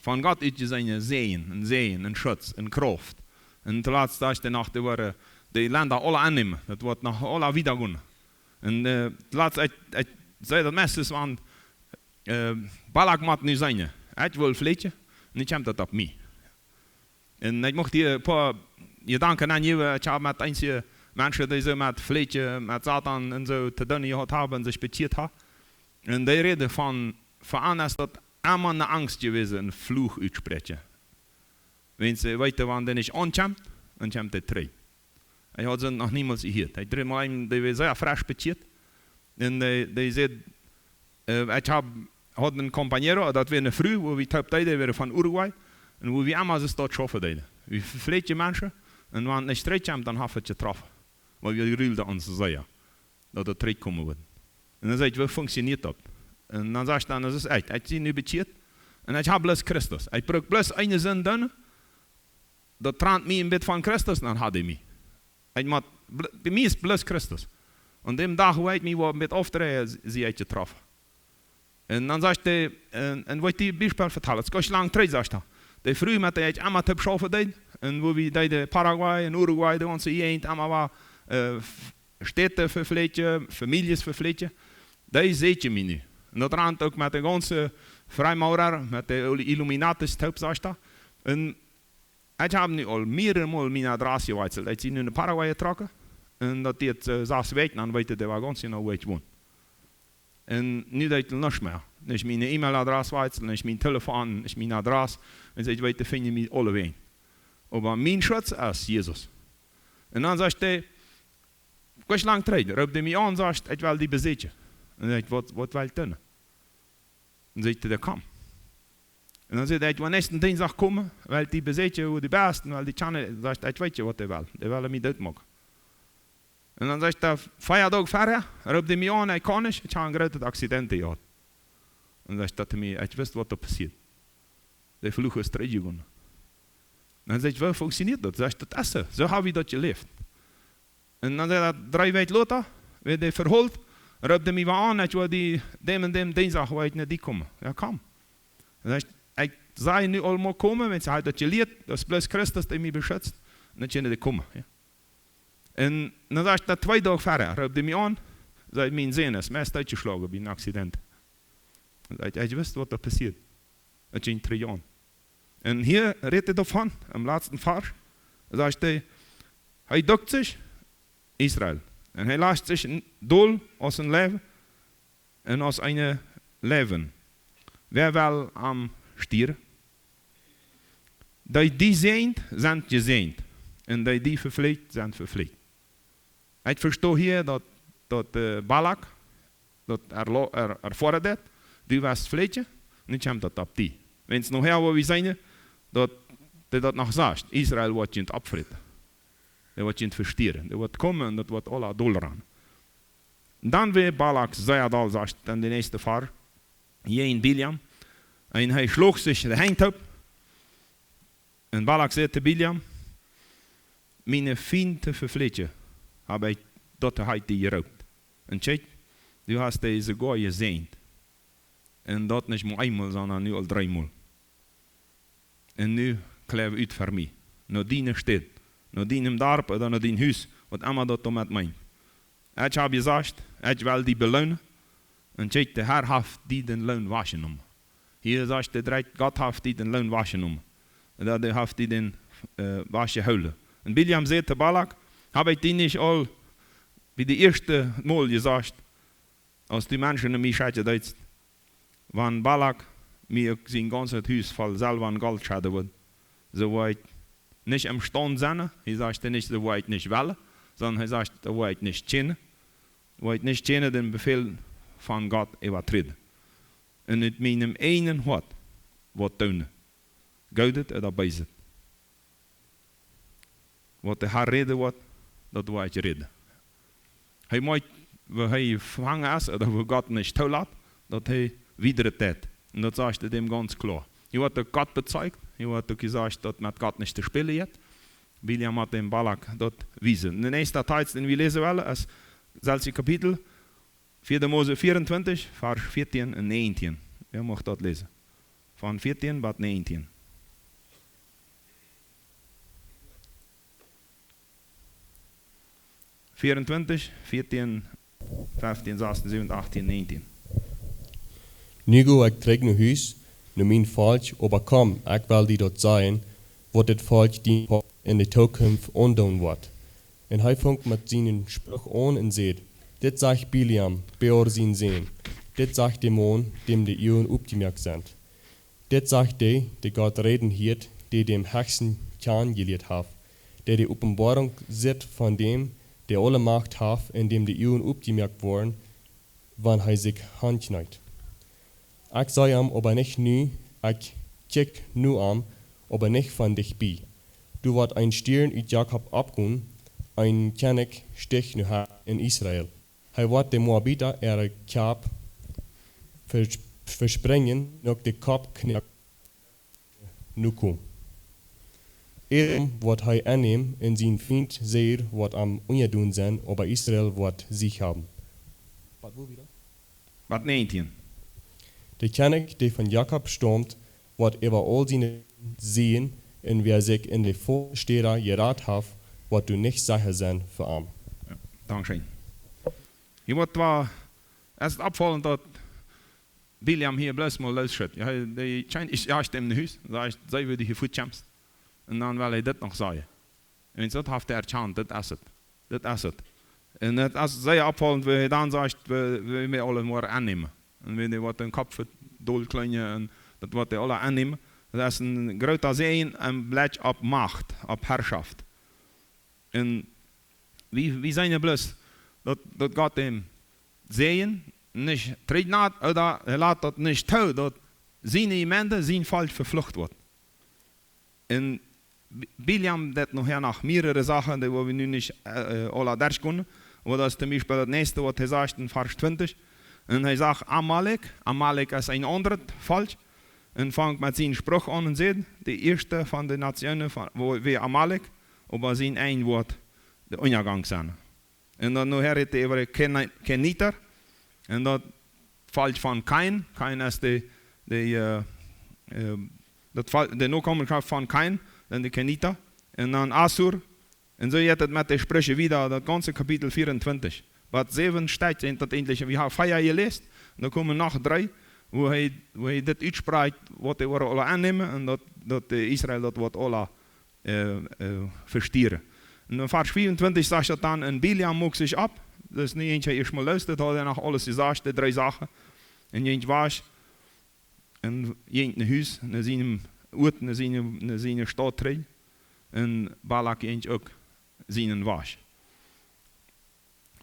von Gott utjeseenen Säajen un Säajen un Schutz un Krauft. Un toolatst, aus de Nacht, dee woaren de Lenda aula aunnämen. Daut woat noch aula wieda gonen. Un, äh, toolatst, ekj, ekj säd daut meist, wan, äh, Balak mott nu sennen. Ekj well fläkjen, un nu kjemt daut opp mie. Un ekj mucht hia een poa Jedanken aunjäwen. Ekj hab met eenje Menschen, dee soo met fläkjen, met Soton un soo to doonen jehaut haben un sikj bekjieet haben. Un dee räden von, fa an es daut emma eene Angst jewast, een Fluch utspräakjen. Wan see weeten, wan dee nich aunkjemt, dan kjemt dee trigj. Ekj haud see noch niemols jehieet. Ekj dreef mol eenen, dee wia sea fresch bekjieet. Un dee, dee säd, äh, ekj hab, haud een compañero, daut wia eene Fru, woo wie toop deeden, dee wia von Uruguay. Un woo wie emma soo doa schaufen deeden. Wie fläkjen Menschen. Un wan et nich trigj kjeem, dan haud et jetroffen. Wiels wie grulden ons sea, daut et trigjkomen wudd. Un dan säd ekj: "Woo funktioniert daut?" Un dan säd hee dan: "Daut es ekj. Ekj sie nu bekjieet. Un ekj hab bloos Christus. Ekj bruck bloos eene Sind doonen. Daut trant mie een bät von Christus, dan haud hee mie. Ekj mott bl-, bie mie es bloos Christus." Un dän Dach, woo ekj mie wia een bät aufdreien, sie ekj jetroffen. Un dan sajcht hee, un, un waut ekj die Biespel vetal, et es goanich lang trigj, sajcht hee. De Fru, met dee ekj emma toop schaufen deed, un woo wie deeden Paraguay un Uruguay, de gaunze Jäajent, emma wada, äh, f-, Städen vefläkjen, Famieljes vefläkjen, dee säd ekj mie nu. Un daut rant uk met de gaunze Freimaurer, met de Illu-, Illuminatis toop, sajcht hee. Un ekj hab nu aul mearere Mol mien Adress jewajchselt. Ekj sie nu no Paraguay jetrocken. Un daut diet, äh, sas Wäakj, dan weet hee, dee wia gaunz jeneiw, woo ekj won. Un nu deed ekj nuscht mea. Nich miene E-Mail-Adress wechseln, nich mien Telefon, nich miene Adress. Un sajcht, ekj weet, dee finjen mie aulewäajen. Oba mien Schutz es Jesus. Un dan sajcht hee, krakjt lang trigj, roopt hee mie aun, sajcht, ekj well die besieekjen. Un ekj, waut, waut well ekj doonen? Un sajcht hee, komm. Un dan sajcht hee, ekj well näakjsten Dinjsdach komen, well die besieekjen, woo du best, un well die kjanen, sajcht, ekj weet je, waut hee well. Dee well mie doot moaken. Un dan sajcht hee, vea Doag verhäa, roopt hee mie aun, ekj kaun nich, ekj hab een grootet Accident jehaut. Un sajcht hee to mie, ekj wist, waut doa passieet. De Fluch es trigj jegonen. Dan sajcht hee, woo funktionieet daut? Sajcht, daut es soo. Soo hab ekj daut jeläft. Un dan sajcht hee, dree Wäakj lota, wia dee veholt, roopt hee mie wada aun, ekj well die, däm un däm Dinjsdach, well ekj no die komen. Jo, komm. Dan sajcht hee, ekj saj nu aul mol komen, wan see haft daut jelieet, daut es bloos Christus, dee mie beschutzt, un dan kjennen dee komen. Jo. Un dan sajcht hee, twee Doag verhäa, roopt hee mie aun, sajcht, mien Sän es, mie es dootjeschloagen bie een Accident. Un sajcht, ekj wist, waut doa passieet. Daut jinkj trigj aun. Un hia rät hee doavon, em latsten Varsch, sajcht hee, hee dukt sikj, Israel. Un hee lat sikj n-, dol aus een Leew un aus eene Leewin. Wäa well am stieren? Dee die säajent, sent jesäajent. Un dee die veflucht, sent veflucht. Ekj vesto hia daut, daut, äh, Balak, daut erlo-, er, erfoaren deed, du woascht fluchen, nu kjemt daut opp die. Wan wie nohäa woaren seenen, daut, daut daut noch sajcht, Israel woat junt oppfräten. Dee woat junt vestieren. Dee woat komen un daut woat aula dol rannen. Dan wia Balak sea doll, sajcht dan de näakjste Varsch, jäajen Bileam. Un hee schloag sikj de Henj toop. Un Balak säd to Bileam, miene Fiend to vefluchen, hab ekj, daut hab ekj die jeroopt. Un kjikj, du hast dee soogoa jesäajent. Un daut nich mau eemol, sonda nu aul dreemol. Un nu kjleew ut fa mie. No diene Städ, no dienem Darp ooda no dien Hus, waut emma daut doamet meent. Ekj hab jesajcht, ekj well die beloonen. Un kjikj, de Herr haft die dän Loon wajchjenomen. Hia sajcht hee direkt, Gott haft die dän Loon wajchjenomen. Un daut hee haft die dän, äh, wajchjehoolen. Un Bileam säd to Balak, hab ekj die nich aul bie de ieeschte Mol jesajcht, aus du Menschen no mie schekjen deedst, wan Balak mie uk sien gaunzet Hus voll Selwa un Golt schekjen wudd, soo wudd ekj nich emstaund sennen, hee sajcht nich, soo wudd ekj nich wellen, sonda hee sajcht, soo wudd ekj nich kjennen, wudd ekj nich kjennen dän Befäl von Gott äwaträden. Un ut mienem eejnen Hoat waut doonen, Goodet ooda Beeset. Waut de Herr räden woat, daut woa ekj räden. Hee mott, wua hee jefangen es, ooda wua Gott nich toolat, daut hee wieda deit. Un daut sajcht hee däm gaunz kloa. Hee woat uk Gott bezecht, hee woat uk jesajcht, daut met Gott nich to spälen jeit. Bileam mott däm Balak daut wiesen. De näakjste Tekst, dän wie läsen wellen, es selwje Kapitel, vieede Mose vieruntwintich, Varsch vieetieen un näajentieen. Wäa mucht daut läsen? Von vieetieen bat näajentieen. Vieruntwintich, vieetieen, feftieen, sastieen, säwentieen, achtieen, näajentieen. Nu go ekj trigj no Hus, no mien Volkj, oba komm, ekj well die daut sajen, waut dit Volkj die en de Tookunft aundoonen woat. Un hee funk met sienen Spruch aun un säd: Dit sajcht Bileam, Beor sien Sän. Dit sajcht de Maun, däm de Uagen opjemoakt sent. Dit sajcht dee, dee Gott räden hieet, dee däm Hechsten kjanen jelieet haft, dee de Openboarunk sitt von däm, dee aule Macht haft un däm de Uagen opjemoakt woaren, wan hee sikj hankjneet. Ekj see am oba nich nu, ekj kjikj no am, oba nich von dicht bie. Doa woat een Stieren ut Jakob oppgonen, een Kjennich stich no Herr en Israel. Hee woat de Moabita äare Kjap vers-, vesprinjen, uk de Kopp kjnakjen no Kom. Edom woat hee aunnämen un sien Fient Seir woat am unjadon sennen, oba Israel woat Siech haben. Waut, woo wieda? Bat näajentieen. De Kjennich, dee von Jakob staumt, woat äwa aul siene Sieden, un wäa sikj en de Frontstäd jerat haft, woat doa nich secha sennen fa am. Jo, dankscheen. Hia woat woll, es oppfaulent daut Bileam hia bloos mol losschitt. Jo, hee, dee kjeem ieescht em Hus, sajcht, see, woo du hia fuat kjemst. Un dan well hee dit noch sajen. Un daut haft hee erkjant, dit es et. Dit es et. Un daut es sea oppfaulent, woo hee dan sajcht, wie, wie motten aule mau aunnämen. Un wie dee waut dän Kopp doll kjlinjen un daut waut dee aule aunnämen. Daut es een groota Säajen un Blätj opp Macht, opp Harschoft. Un wie, wie seenen bloos, daut, daut Gott dän Säajen nich trigjnat, ooda hee lat daut nich too, daut siene Jemeent, sien Volkj veflucht woat. Un Bi-, Bileam deed nohäa noch mierere Sachen, dee woa wie nu nich, äh, äh, aule derchgonen. Oba daut es toom Biespel daut näakjste, waut hee sajcht en Varsch twintich. Un hee sajcht Amalek. Amalek es een aundret Volkj. Un fangt met sienen Spruch aun un sajcht, de ieeschte von de Nationen von, woo, wia Amalek, oba sien Enj woat de Unjagank sennen. Un dan nohäa rät hee äwa de Kena-, Kenita. Un daut Volkj von Kain. Kain es de, de, äh, äh, daut Volkj, de Nokomenschoft von Kain, dan de Kenita. Un dan Assur. Un soo jeit et met de Spricha wieda, daut gaunze Kapitel vea un twintich. Waut säwen Städ sent daut eejentlich, wie haben vea jeläst. Un dan komen noch dree, woo hee, woo hee dit utsprakjt, waut dee woaren aule aunnämen un daut, daut de Israel daut woat aule äh, äh, vestieren. Un en Varsch vea un twintich sajcht daut dan, un Bileam muak sikj opp, daut es nu eent, hee ieescht mol lusten, daut haud hee noch aules jesajcht, de dree Sachen. Un jinkj wajch, un jinkj no Hus, no sienem Uat, no siene, no siene Staut trigj. Un Balak jinkj uk sienen Wajch.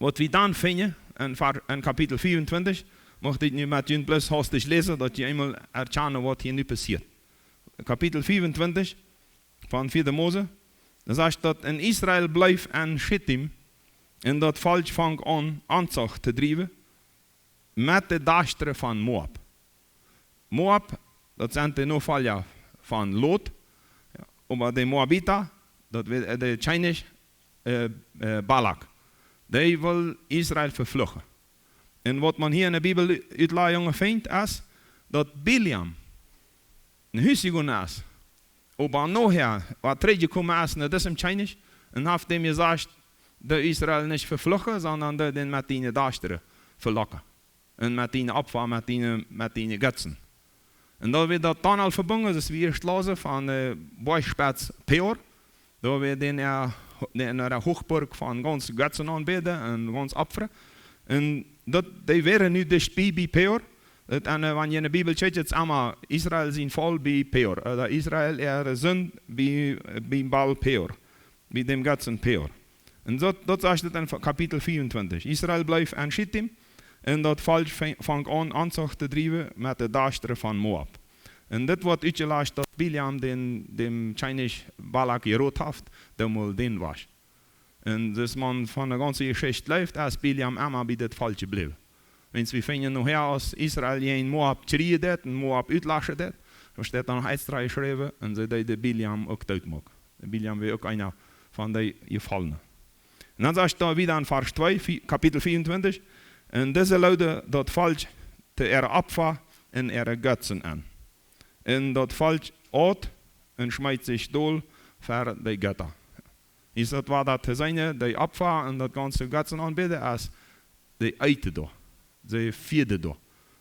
Waut wie dan finjen en Var-, en Kapitel vea un twintich, mucht ekj nu met junt bloos haustich läsen, daut jie eemol erkjanen, waut hia nu passieet. Kapitel vea un twintich von vieede Mose, dan sajcht daut, un Israel bleef en Schittim, un daut Volkj funk aun Onzucht to driewen met de Dochta von Moab. Moab, daut sent de Nofolja von Lot, jo, oba de Moabita, daut wia, äh, de Kjennich, äh, äh, Balak. Dee wull Israel vefluchen. Un waut maun hia en de Bibel Utlajungen finjt, es, daut Bileam no Hus jegonen es, oba nohäa, waut trigjjekomen es no disen Kjennich, un haft däm jesajcht, doo Israel nich vefluchen, sonda doo dän met diene Dochta velocken. Un met diene Opfa, met diene, met diene Götzen. Un daut wia daut dan aul vebungen, daut wia ieescht läsen von, äh, Boajchspetz Peor. Daut wia dee, äh, dee, dee Hochburg von gaunz Götzen aunbäden un gaunz opfren. Un daut, dee wieren nu dicht bie, bie Peor. Daut, un, äh, wan jie en de Bibel kjikjen, daut es emma Israel sien Volkj bie Peor. Äh, daut Israel äare Sind bie, bie Baal Peor. Bie däm Götzen Peor. Un daut, daut sajcht et en Kapitel vea un twintich. Israel bleef en Schittim, un daut Volkj funk, funk aun, Onzucht to driewen met de Dochta von Moab. Un dit woat utjelajcht, daut Bileam dän, däm Kjennich Balak jerot haft, dee mol dän wajch. Un daut maun von de gaunze Jeschicht jleeft, es Bileam emma bie dit Volkj jebläwen. Wan wie finjen nohäa, aus Israel jäajen Moab kjrieejen deed un Moab utlaschen deed, dan steit doa noch extra jeschräwen, un see deeden Bileam uk doot moaken. Bileam wia uk eena von de Jefollne. Un dan sajcht doa wieda en Varsch twee, Kapitel vea un twintich, un dise loden daut Volkj to äare Opfa un äare Götzen aun. Un daut Volkj aut un schmeet sikj dol ver de Getta. Es daut, wia daut to seenen, de Opfa un daut gaunze Götzen aunbäden, es dee eeten doa. See fieren doa.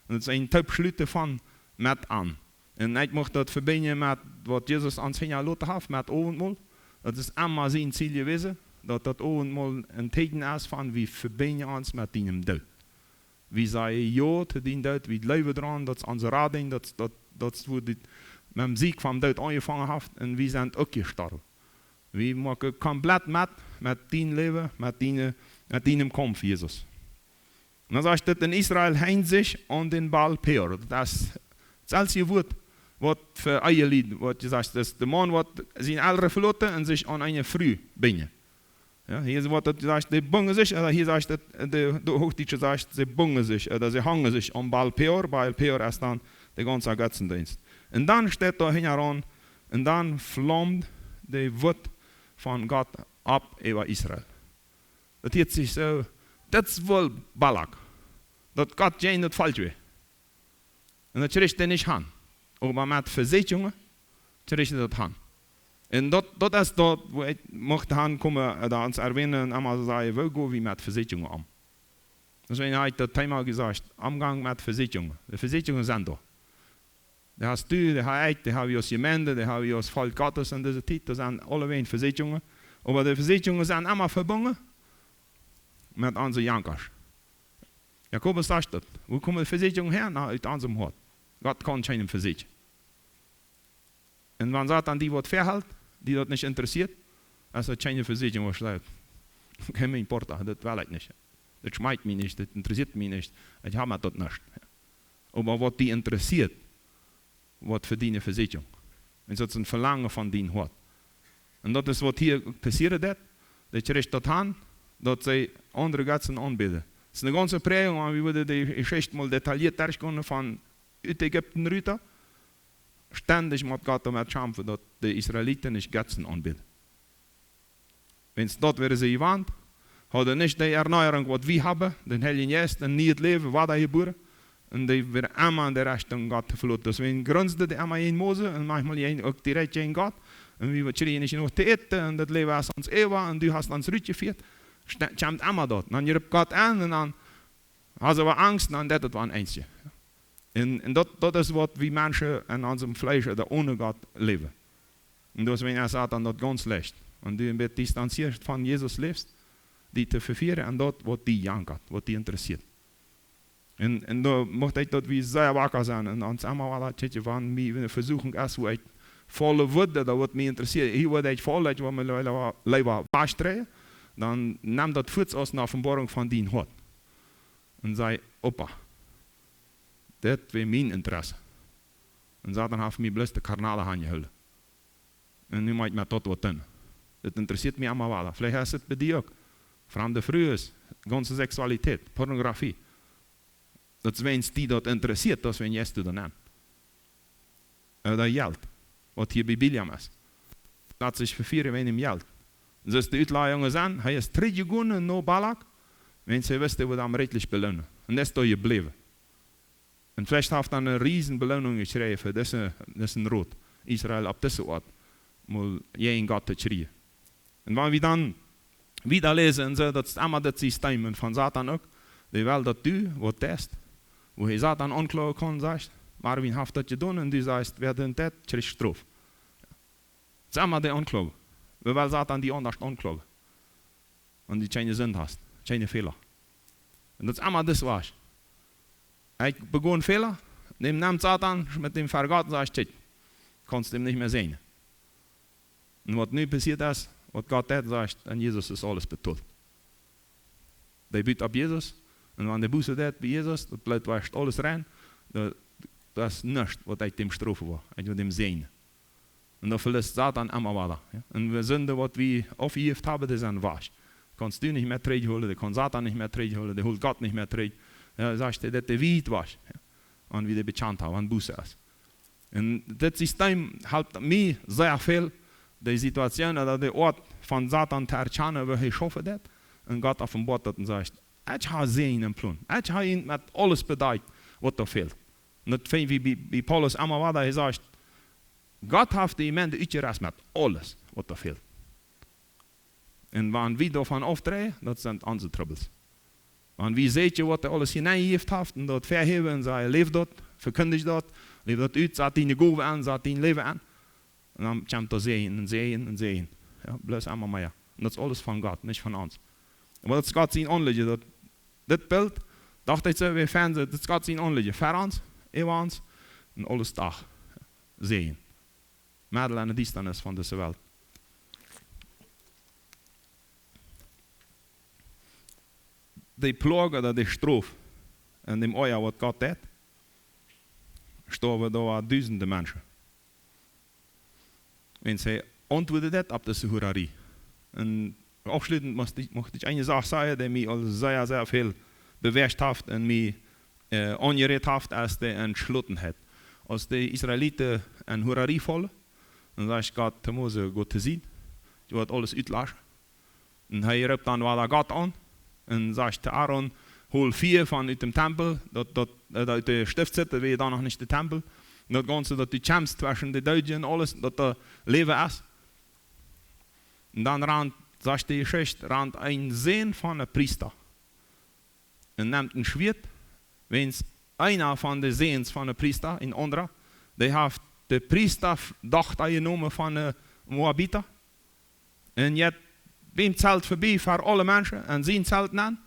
Un daut es een Toopschluten von met aun. Un ekj mucht daut vebinjen met waut Jesus ons hinjaloten haft, met Owentmol. Daut es emma sien Ziel jewast, daut daut Owentmol een Tieekjen es von, wie vebinjen ons met dien Doot. Wie sajen jo to dien Doot, wie jleewen doaraun, daut es onse Radunk, daut, daut, daut es woo dit met dän Sieg vom Doot aunjefongen haft, un wie sent uk jestorwen. Wie moaken komplett met, met dien Läwen, met diene, met dienem Kaumf, Jesus. Un dan sajcht et, un Israel henkjt sikj aun dän Baal Peor. Daut es daut selwje Wuat, waut fa Ehelied, waut jie sajcht, daut es de Maun, waut siene Elren veloten un sikj aun eene Fru binjen. Jo, hia woat daut jesajcht, dee bungen sikj, ooda hia sajcht et, de, de Huachdietsche sajcht, see bungen sikj, ooda see hungen sikj aun Baal Peor. Baal Peor es dan de gaunze Götzendienst. Un dan steit doa hinjaraun, un dan flaumd de Wut von Gott opp äwa Israel. Daut hieet sikj soo, daut es woll Balak. Daut Gott jäajen daut Volkj wia. Un daut kjrieech hee nich han. Oba met Vesieekjungen kjrieech hee daut han. Un daut, daut es daut, woo ekj mucht hankomen, äh, daut ons erwähnen, un emma sajen, woo go wie met Vesieekjungen om? Daut es, wan ekj daut Thema jesajcht, Omgang met Vesieekjungen. De Vesieekjungen sent doa. Dee hast du, dee hab ekj, dee hab wie aus Jemeent, dee hab wie aus Volkj Gottes en dise Tiet, daut sent aulawäajen Vesieekjungen. Oba de Vesieekjungen sent emma vebungen met onse Jankasch. Jakobus sajcht daut. Wua komen Vesieekjungen häa? Na, ut onsem Hoat. Gott kaun kjeenem vesieekjen. Un wan Satan die waut väahelt, die daut nich interessieet, es daut kjeene Vesieekjunk, waut sajcht: "Kjeen mien Porta, daut well ekj nich. Daut schmakjt mie nich, daut interessieet mie nich. Ekj hab met daut nuscht." Oba waut die interessieet, woat fa die eene Vesieekjunk. Un daut es een Velangen von dien Hoat. Un daut es waut hia passieren deed. Daut kjrieech daut aun, daut see aundre Götzen aunbäden. Daut es eene gaunze Prädicht, oba wie wudden dee Jeschicht mol detailliert derchgonen von ut Ägipten rut. Stendich mott Gott doamet schaufen, daut de Israeliten nich Götzen aunbäden. Wiels daut wieren see jewant, hauden nich dee Erneuerung, waut wie haben, dän Heiljen Jeist, een nieet Läwen, wadajebuaren. Un dee wieren emma enne Rechtunk Gott veloten. Deswäajen grunsden dee emma jäajen Mose un maunchmol jäajen, uk direkt jäajen Gott. Un wie kjrieen nich jenuach to äten un daut Läwen es ons äwa un du hast ons rutjefieet. St-, kjemt emma daut. Dan jriept Gott aun un dan haben see Angst un dan deed daut wada een Enjtje. Un, un daut, daut es waut wie Menschen en onsem Fleesch ooda onen Gott läwen. Un daut es, wan Satan daut gaunz lajcht. Un du een bät distanzieet von Jesus läfst, die to vefieren aun daut, waut die jankat, waut die interessieet. Un, un doa mucht ekj daut wie sea waka sennen un ons emma wada kjikjen, wan mie eene Vesieekjunk es, wua ekj faulen wudd, daut wudd mie interessieet. Hia wudd ekj faulen, ekj wudd mie leewa, leewa wajchdreien. Dan nemt daut fuaz aus eene Openboarunk von dien Hoat. Un sajcht: "Opa, daut wia mien Interesse. Un Satan haft mie bloos de Karnale aunjehoolen. Un nu mott ekj met daut waut doonen. Daut interessieet mie emma wada." Veleicht es daut bie die uk. Framde Frues, gaunze Seksualität, Pornografie. Daut es, wan die daut interessieet, daut es, wan du daut nemmst. Ooda Jelt, waut hia bie Bileam es. Lat sikj vefieren wäajen däm Jelt. Soo aus de Utlajungen sent, hee es trigjjegonen no Balak, wiels hee wist, hee wudd am rikjlich beloonen. Un daut es doa jebläwen. Un veleicht haft hee eene riesen Beloonunk jekjräajen fa dise, disen Rot, Israel opp dise Oat mol jäajen Gott to kjrieen. Un wan wie dan wieda läsen un soo, daut es emma daut System un von Satan uk, dee well, daut du waut deist, wua hee Satan aunkloagen kaun, sajcht: "Marvin haft daut jedonen," un du sajchst: "Wäa daut deit, kjricht Strof." Daut es emma de Aunkloag. Wie wellen Satan die aundasch aunkloagen. Un du kjeene Sind hast, kjeene Fäla. Un daut es emma daut waut. Ekj begonn Fäla, däm nemt Satan met däm ver Gott un sajcht: "Kjikj, kaust däm nich mea seenen." Un waut nu passieet es, waut Gott deed, sajcht: "En Jesus es aules betolt." Dee bott opp Jesus, un wan dee Buße deed bie Jesus, daut Bloot wascht aules rein, daut, daut es nuscht, waut ekj däm strofen woa, ekj woa däm seenen. Un dan veliest Satan emma wada, jo. Un wie Sind, waut wie aufjejäft haben, dee sent wajch. Kaust du nich mea trigjhoolen, dee kaun Satan nich mea trigjhoolen, dee holt Gott nich mea trigj. Jo, sajcht hee, daut dee wiet wajch, jo. Un wie dee bekjant haben, wan Buße es. Un dit System halpt mie sea väl, de Situation ooda de Oat von Satan to erkjanen, woo hee schaufen deit. Un Gott openboat daut un sajcht: "Ekj hab Säajen em Plon. Ekj hab junt met aules bedakjt, waut doa fält." Un daut finj wie bie, bie Paulus emma wada, hee sajcht: "Gott haft de Jemeent utjerest met aules, waut doa fält." Un wan wie doavon aufdreien, daut sent onse Trubbels. Wan wie seenen, waut hee aules hia nenjejäft haft, un daut vehäwen un sajen: "Läw daut, vekjindich daut, läw daut ut, sat diene Gowen aun, sat dien Läwen aun." Un dan kjemt doa Säajen un Säajen un Säajen. Jo, bloos emma mea. Un daut es aules von Gott, nich von ons. Oba daut es Gott sien Aunlieden, daut, dit Bilt, docht ekj soo, wie Fernseh, daut es Gott sien Aunlieden. Ver ons, äwa ons, un aules Dach. Säajen. Medden enne Diestanis von dise Welt. De Ploag ooda de Strof en däm Oaja, waut Gott deed, stoawen doa dusende Menschen. Wiels hee auntwuaden deed opp dise Hurarie. Un aufschlutend mucht ekj, mucht ekj eene Sach sajen, dee mie aul sea, sea väl bewäacht haft un mie, äh, aunjerät haft, es de Entschlossenheit. Aus de Israeliten en Hurarie faulen, dan sajcht Gott to Mose: "Go to Sied, ekj woa aules utlaschen." Un hee roopt dan wada Gott aun un sajcht to Aaron: "Hol Fia von ut däm Tempel, daut, daut, äh, daut de Stift sitt, wia dan noch nich de Tempel. Un daut Gaunze, daut du kjemst tweschen de Doodje un aules, daut doa Läwen es." Un dan rant, sajcht de Jeschicht, rant een Sän von een Priesta un nemt een Schwieet, wiels eena von de Säns von de Priesta, een aundra, dee haft de Priesta Dochta jenomen von de Moabita. Un jeit biem Zelt vebie ver aule Menschen un sien Zelt nenn.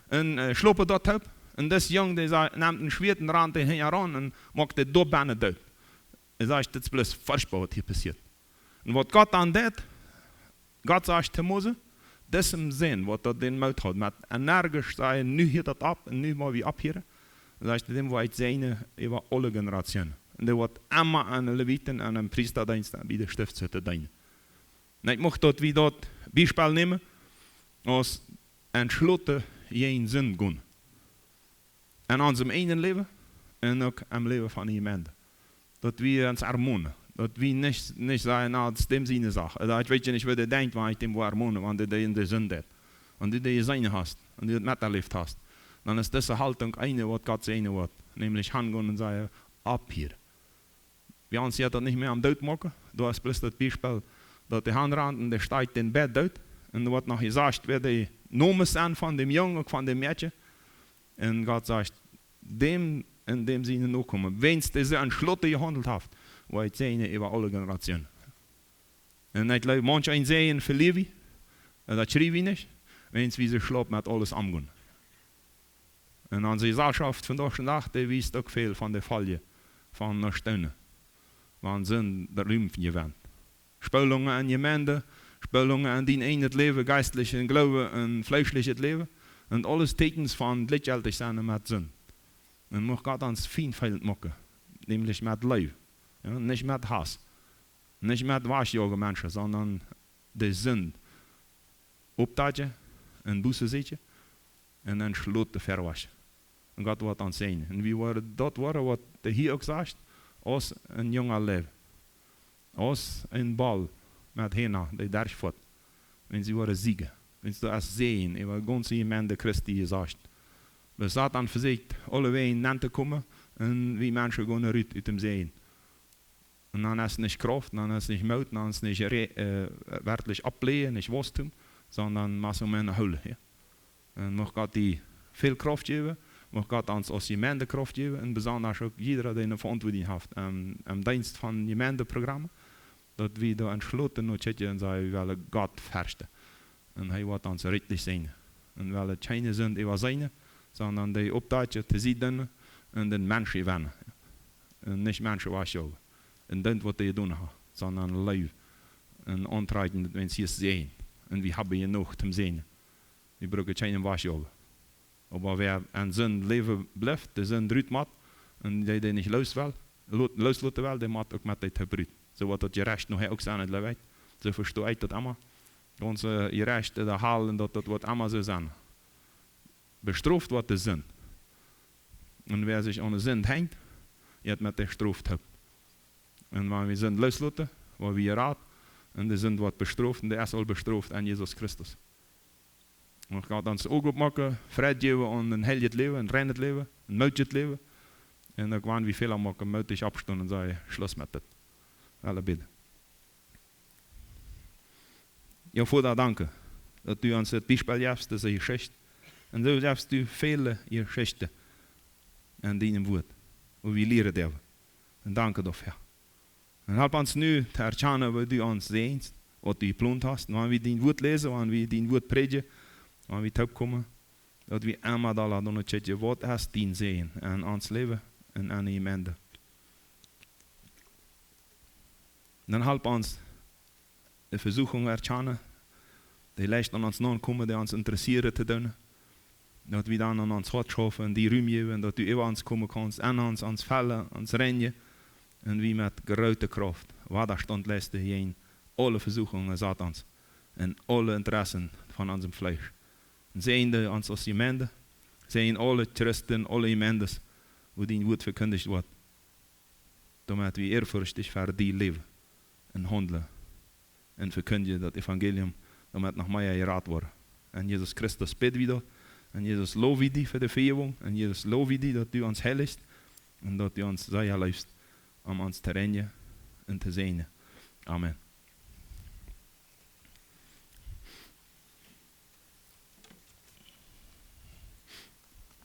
Un äh, schlopen doa toop. Un dis Jung, dee sa-, nemt een Schwieet un rant dän hinjaraun un moakt dän doa bennen doot. Hee sajcht: "Dit es bloos furchtboa, waut hia passieet." Un waut Gott dan deit, Gott sajcht to Mose, disen Sän, waut doa dän Moot haud, met energisch sajen: "Nu hieet daut opp un nu mott wie opphieren." Sajcht hee: "Dän woa ekj säajnen äwa aule Generationen. Un dee woat emma aun de Leviten un aum Priestadeenst bie de Stiftshütte deenen." Un ekj mucht daut wie daut Biespel nämen, aus entschloten jäajen Sind gonen. En onsem eejnen Läwen un uk em Läwen von de Jemeent. Daut wie ons ermonen. Daut wie nich, nich sajen: "Na, daut es däm siene Sach." Ooda ekj weet je nich, woo dee denkjt, wan ekj dän woa ermonen, wan dee, dee en de Sind deit. Wan du dee jeseenen hast, un du daut meterläft hast, dan es dise Haltunk eene, waut Gott säajnen woat. Nämlich hangonen un sajen: "Opp hia." Wie ons jeit daut nich mea om doot moaken. Doa es bloos daut Biespel, daut dee hanrant un dee steit dän bät doot. Un doa woat noch jesajcht, wäa de Nomes sent von däm Jung, uk von däm Mäakje. Un Gott sajcht: "Däm un däm siene Nokomen, wäajens dee soo entschloten jehaundelt haft, woa ekj säajnen äwa aule Generationen." Un ekj jleew, manch een Säajen velieren wie, un daut kjrie wie nich, wäajens wie soo schlaup met aules omgonen. Un onse Jeselschoft vondoag dän Dach, dee wiest uk väl von de Foljen von no Stonen, wan Sind Rum jewent. Spolungen en Jemeent, Spolungen en dien eejnet Läwen, jeistlichen Gloowen un fleeschlichet Läwen. Un aules Tieekjens von jlikjjeltich sennen met Sind. Un mucht Gott ons fien feelen moaken, nämlich met Leew. Jo, nich met Hauss, nich met wajchjoagen Menschen, sonda de Sind oppdakjen un Buße sieekjen un entschloten verwoagen. Un Gott woat ons säajnen. Un wie woaren daut woaren, waut hee hia uk sajcht, aus een junga Leew, aus een Boll met Hoaden, dee derchfoat. Wan see woaren sieekjen, wan see daut aus säajnen, äwa de gaunze Jemeent Christi jesajcht. Bloos Soton vesieekjt aulewäajen nenn to komen, un wie Menschen gonen rut ut däm Säajen. Un dan es nich Krauft, dan es nich Moot, dan es nich re-, äh, werkjlich Oppbläwen, nich Wausstum, sonda más o menos hoolen, jo. Un mucht Gott die väl Krauft jäwen, mucht Gott ons aus Jemeent Krauft jäwen, un besonda uk jieda, dee eene Veauntwuatunk haft, em, em Deenst von Jemeenteprogramm, daut wie doa entschloten no kjikjen un sajen: "Wie wellen Gott ferchten." Un hee woat ons rikjlich säajnen. Un wie wellen kjeene Sind äwaseenen, sonda dee oppdakjen, to sieden un dän Mensch jewennen. Un nich Menschen wajchjoagen. Un daut, waut dee jedonen haben, sonda Leew. Un auntrakjen, daut wie ons hia säajnen. Un wie haben jenuach toom säajnen. Wie brucken kjeenen wajchjoagen. Oba wäa en Sind läwen blift, de Sind rut mott, un dee, dee nich loos well, lo-, loosloten well, dee mott uk met dee toop rut. Soo woat daut Jerecht nohäa uk sennen, jleew ekj. Soo vesto ekj daut emma. Gaunze Jerecht, de Hal, un daut, daut woat emma soo sennen. Bestroft woat de Sind. Un wäa sikj aun de Sind henjt, jeit met de Strof toop. Un wan wie Sind loosloten, woa wie jerat, un de Sind woat bestroft, un dee es aul bestroft en Jesus Christus. Mucht Gott ons Uagen oppmoaken, Fräd jäwen un een heiljet Läwen, een reinet Läwen, een mootjet Läwen. Un uk wan wie Fäla moaken, mootich oppstonen un sajen: "Schluss met dit." Wie wellen bäden. Jo, Voda, danke, daut du ons dit Biespel jefst, dise Jeschicht. Un soo jefst du väle Jeschichten en dien Wuat, wua wie lieren doonen. Un danke doafäa. Un help ons nu to erkjanen, woo du ons säajnst, waut du jeplont hast. Un wan wie dien Wuat läsen, wan wie dien Wuat prädjen, wan wie toopkomen, daut wie emma doa no kjikjen, waut es dien Säajen en ons Läwen un en de Jemeent. Dan help ons de Vesuchungen erkjanen, dee leicht aun ons nokomen, dee ons interessieren to doonen. Daut wie dan aun ons Hoat schaufen, die Rum jäwen, daut du äwa ons komen kaust, en ons, ons fellen, ons reinjen. Un wie met groote Krauft Wadastaunt leisten jäajen aule Vesuchungen Satons un aule Interessen von onsem Fleesch. Un säajen du ons aus Jemeent, säajen aule Christen, aule Jemeenten, wua dien Wuat vekjindjt woat, doamet wie ehrfurchtich ver die läwen un haundlen un vekjindjen daut Evangelium, doamet noch mea jerat woaren. En Jesus Christus bäd wie daut. En Jesus low wie die fa de Vejäwunk. En Jesus low wie die, daut du ons heilichst un daut du ons sea leefst, om ons to reinjen un to säajnen. Amen.